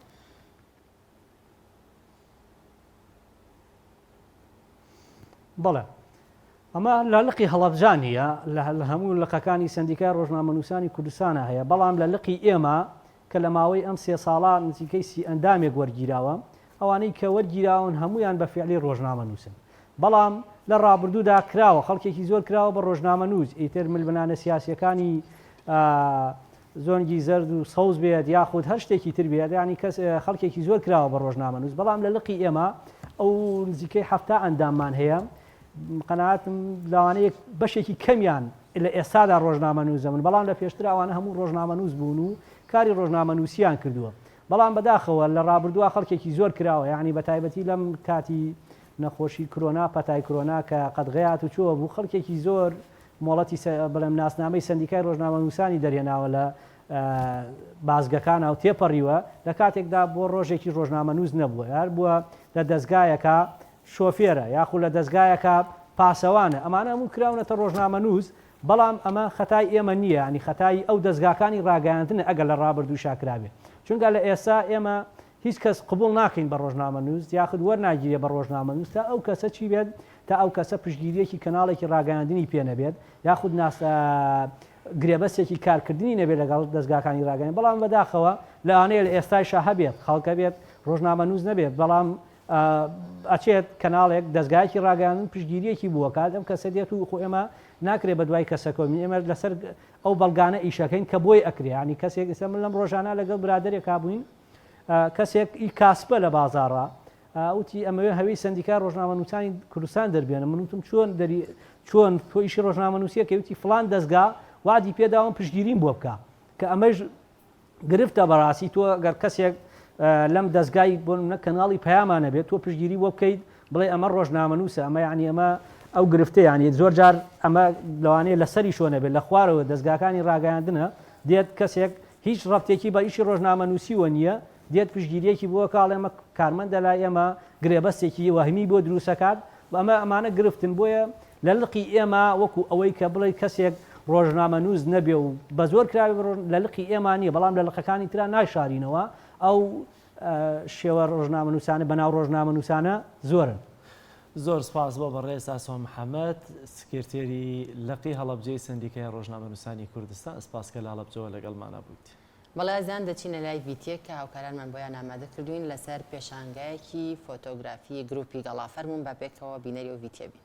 بەڵێ ئەمە لە لقی هەڵەبجە نییە لە هەموو لقەکانی سەندیکای ڕۆژنامەنووسانی کوردستانە هەیە بەڵام لە لقی ئێمە کە لە ماوەی ئەم سێ ساڵە نزیکەی سی ئەندامێک وەرگیراوە، ئەوانەی کە وەرگیراون هەموویان بە فیعلی ڕۆژنامەنووسن. بەڵام لە ڕابردوودا کراوە، خەڵکێکی زۆر کراوە بە ڕۆژنامەنووس، ئیتر ململانێ سیاسییەکانی زۆنگی زەرد و سەوز بێت یاخود هەر شتێکی تر بێت، یانی کەس خەڵکێکی زۆر کراوە بە ڕۆژنامەنووس، بەڵام لە لقی ئێمە ئەو نزیکەی 70 ئەنداممان هەیە، قەناعەتم لەوانەیە بەشێکی کەمیان لە ئێستادا ڕۆژنامەنووسە بن، بەڵام لە پێشتر ئەوانە هەموو ڕۆژنامەنووس بوون و کاری ڕۆژنامەنووسیان کردووە. بەڵام بەداخەوە لە ڕابردووا خەڵکێکی زۆر کراوە یانی بە تایبەتی لەم کاتی نەخۆشی کرۆنا پەتای کرۆنا کە قەدغەی هاتوچۆ بوو خەڵکێکی زۆر مۆڵەتی بڵێم ناسنامەی سەندیکای ڕۆژنامەنووسانی دەرهێناوە لە بازگەکانە و تێپەڕیوە لە کاتێکدا بۆ ڕۆژێکی ڕۆژنامەنووس نەبووە هەر بووە لە دەزگایەکە شۆفێرە یاخو لە دەزگایەکە پاسەوانە ئەمانە هەموو کراونەتە ڕۆژنامەنووس بەڵام ئەمە خەتای ئێمە نییە یانی خەتای ئەو دەزگاکانی ڕاگەیاندنە ئەگەر لە ڕابردووشا کرابێ چونکە لە ئێستا ئێمە هیچ کەس قبوڵ ناکەین بە ڕۆژنامەنووس یاخود وەرناگیرێ بە ڕۆژنامەنووس تا ئەو کەسە چی بێت تا ئەو کەسە پشتگیریەکی کەناڵێکی ڕاگەیاندنی پێ نەبێت یاخود ناس گرێبەستێکی کارکردنی نەبێت لەگەڵ دەزگاکانی ڕاگەیاندن بەڵام بەداخەوە لەوانەیە لە ئێستایشا هەبێت خەڵکە بێت ڕۆژنامەنووس نەبێت بەڵام ئەچێت کەناڵێک دەزگایەکی ڕاگەیاندن پشتگیریەکی بووە کات ئەم کەسە دێت و خۆ ئێمە ناکرێ بە دوای کەسەکەوە بین ئێمە لەسەر ئەو بەڵگانە ئیشەکەین کە بۆی ئەکرێ یانی کەسێک ئێستا من لەم ڕۆژانە لەگەڵ برادەرێکا بووین کەسێک ئی کاسپە لە بازاڕا وتی ئەمەوێ هەوی سەندیکای ڕۆژنامەنووسانی کوردستان دەربێنم من وتم چۆن دەری چۆن تۆ ئیشی ڕۆژنامەنووسیەکەی وتی فڵان دەزگا وادی پێداوم پشتگیریم بۆ بکە کە ئەمەش گرفتە بەڕاستی تۆ گەر کەسێک لەم دەزگای بۆ نمونە کەناڵی پەیامانە بێت تۆ پشتگیری بۆ بکەیت بڵێ ئەمە ڕۆژنامەنووسە ئەمە یعنی ئەمە ئەو گرفتە یعنی زۆر جار ئەمە لەوانەیە لەسەری شۆ نەبێت لە خوارەوە دەزگاکانی ڕاگەیاندنە دێت کەسێک هیچ ڕەبتێکی بە ئیشی ڕۆژنامەنووسیوە نییە دێت پشتگیریەکی بۆ کاڵ ئێمە کارمەندە لای ئێمە گرێبەستێکی وەهمی بۆ دروستەکات ئەمە ئەمانە گرفتن بۆیە لە لقی ئێمە وەکو ئەوەی کە بڵێی کەسێک ڕۆژنامەنووس نەبێ و بە زۆر کراوێ بە ڕۆژ لە لقی ئێمە نییە بەڵام لە لقەکانی ترا نایشارینەوە ئەو شێوە ڕۆژنامەنووسانە بەناو ڕۆژنامەنووسانە زۆرن. زۆر سپاس بۆ بەڕێز ئاسۆ محەمەد، سکرتێری لقی هەڵەبجەی سەندیکای ڕۆژنامەنووسانی کوردستان، سپاس کە لە هەڵەبجەوە لەگەڵمانا بوویت. بەڵێ ئازیزان دەچینە لای ڤیتیەک کە هاوکارانمان بۆیان ئامادە کردووین لەسەر پێشانگایەکی فۆتۆگرافی گروپی گەڵا فەرموون با پێکەوە بینەری ئەو ڤیتیە بین.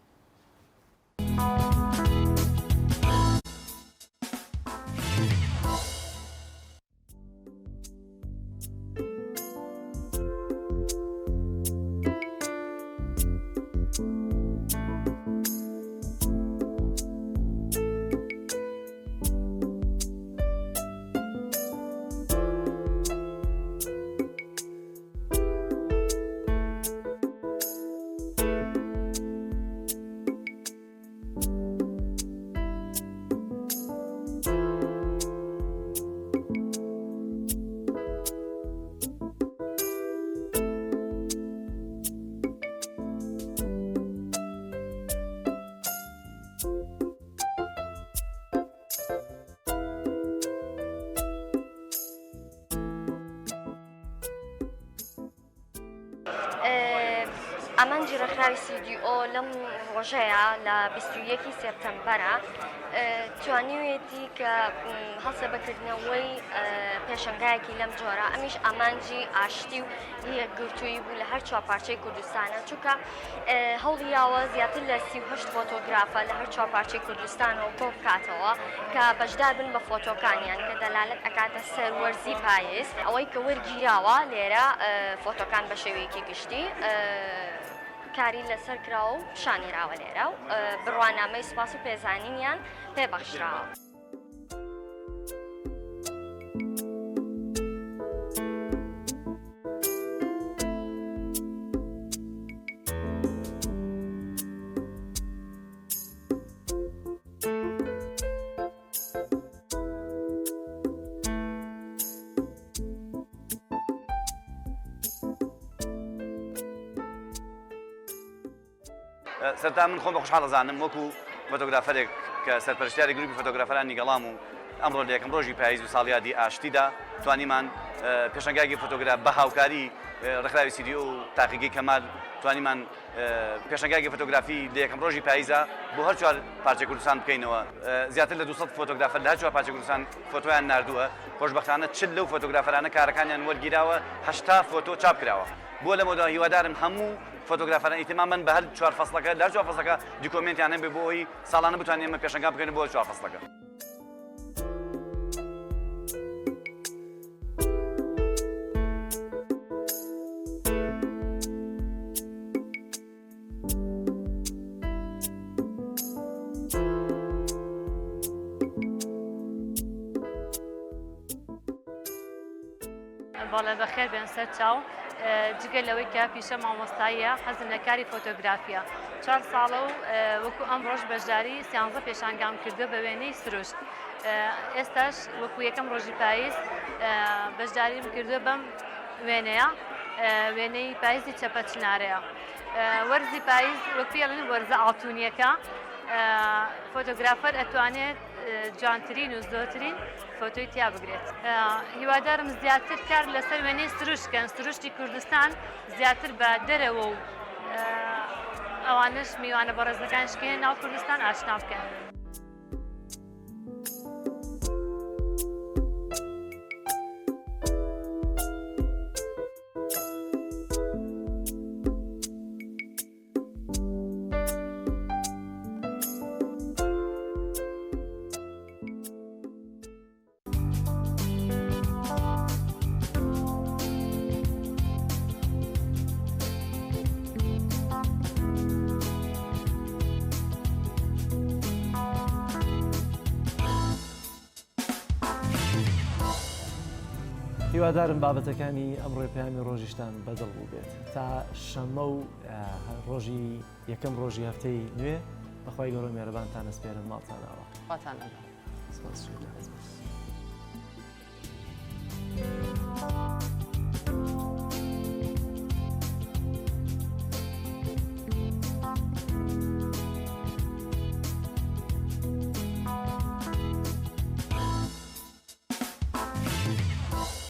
ئامانجی ڕێکخراوی CDO لەم ڕۆژەیە لە 21 سێپتەمبەرە توانیوێتی کە هەڵسە بەکردنەوەی پێشەنگایەکی لەم جۆرە ئەمیش ئامانجی ئاشتی و یەکگرتوویی بوو لە هەر چوار پارچەی کوردستانە چونکە هەوڵی یاوە زیاتر لە 38 فۆتۆگرافە لە هەر چوار پارچەی کوردستانەوە کۆ بکاتەوە کە بەشدار بن بە فۆتۆکانیان کە دەلالەت ئەکاتە سەر وەرزی پایز ئەوەی کە وەرگیراوە لێرە فۆتۆکان بە شێوەیەکی گشتی کاری لەسەر کراوە و پیشانیراوە لێرە و بڕوانامەی سوپاس و پێزانینیان پێ بەخشراوە. سەرەتا من خۆم بە خۆشحاڵ ئەزانم وەکو فۆتۆگرافەرێک کە سەرپەرشتیاری گروپی فۆتۆگرافەرانی گەڵام و ئەمڕۆ لە یەکەم ڕۆژی پاییز و ساڵیادی ئاشتیدا توانیمان پێشەنگایەکی فۆتۆگراف بە هاوکاری ڕێکخراوی CDO و تاقیگەی کەمال توانیمان پێشەنگایەکی فۆتۆگرافی لە یەکەم ڕۆژی پاییزا بۆ هەر چوار پارچەی کوردستان بکەینەوە زیاتر لە 200 فۆتۆگرافەر لە هەر چوار پارچەی کوردستان فۆتۆیان ناردووە خۆشبەختانە 40 لەو فۆتۆگرافەرانە کارەکانیان وەرگیراوە 80 فۆتۆ چاپ کراوە بۆ لەمەودوا هیوادارم هەموو فۆتۆگرافەران ئیهتیمام بەن بە هەر چوار فەسڵەکە لە هەر چوار فەسڵەکە دیکۆمێنتیان هەبێ بۆ ئەوەی ساڵانە بتوانین ئێمە پێشەنگا بکەین بۆ هەر چوار فەسڵەکە. بەڵێ بەخێر بێن سەر چاو جگە لەوەی کە پیشە مامۆستاییە حەزم لە کاری فۆتۆگرافیە چوار ساڵە و وەکو ئەمڕۆش بەشداری سیانزە پێشانگام کردووە بە وێنەی سروشت ئێستاش وەکو یەکەم ڕۆژی پاییز بەشداریم کردووە بەم وێنەیە وێنەی پاییزی چەپە چنارەیە وەرزی پاییز وەک پێڵێن وەرزە ئاڵتونیەکە فۆتۆگرافەر ئەتوانێت جوانترین و زۆرترین فۆتۆی تیا بگرێت هیوادارم زیاتر کار لەسەر وێنەی سروشت کەن سروشتی کوردستان زیاتر بە دەرەوە و ئەوانش میوانە بەڕێزەکان شکێن ناو کوردستان ئاشنا بکەن. هیوادارم بابەتەکانی ئەمڕۆی پەیامی ڕۆژیشتان بەدڵ بووبێت تا شەممە و ڕۆژی یەکەم ڕۆژی هەفتەی نوێ بەخوای گەورە مێرەبانتان ئەسپێرم ماڵتان ئاوا. خواتان لەگەڵ. سپاس.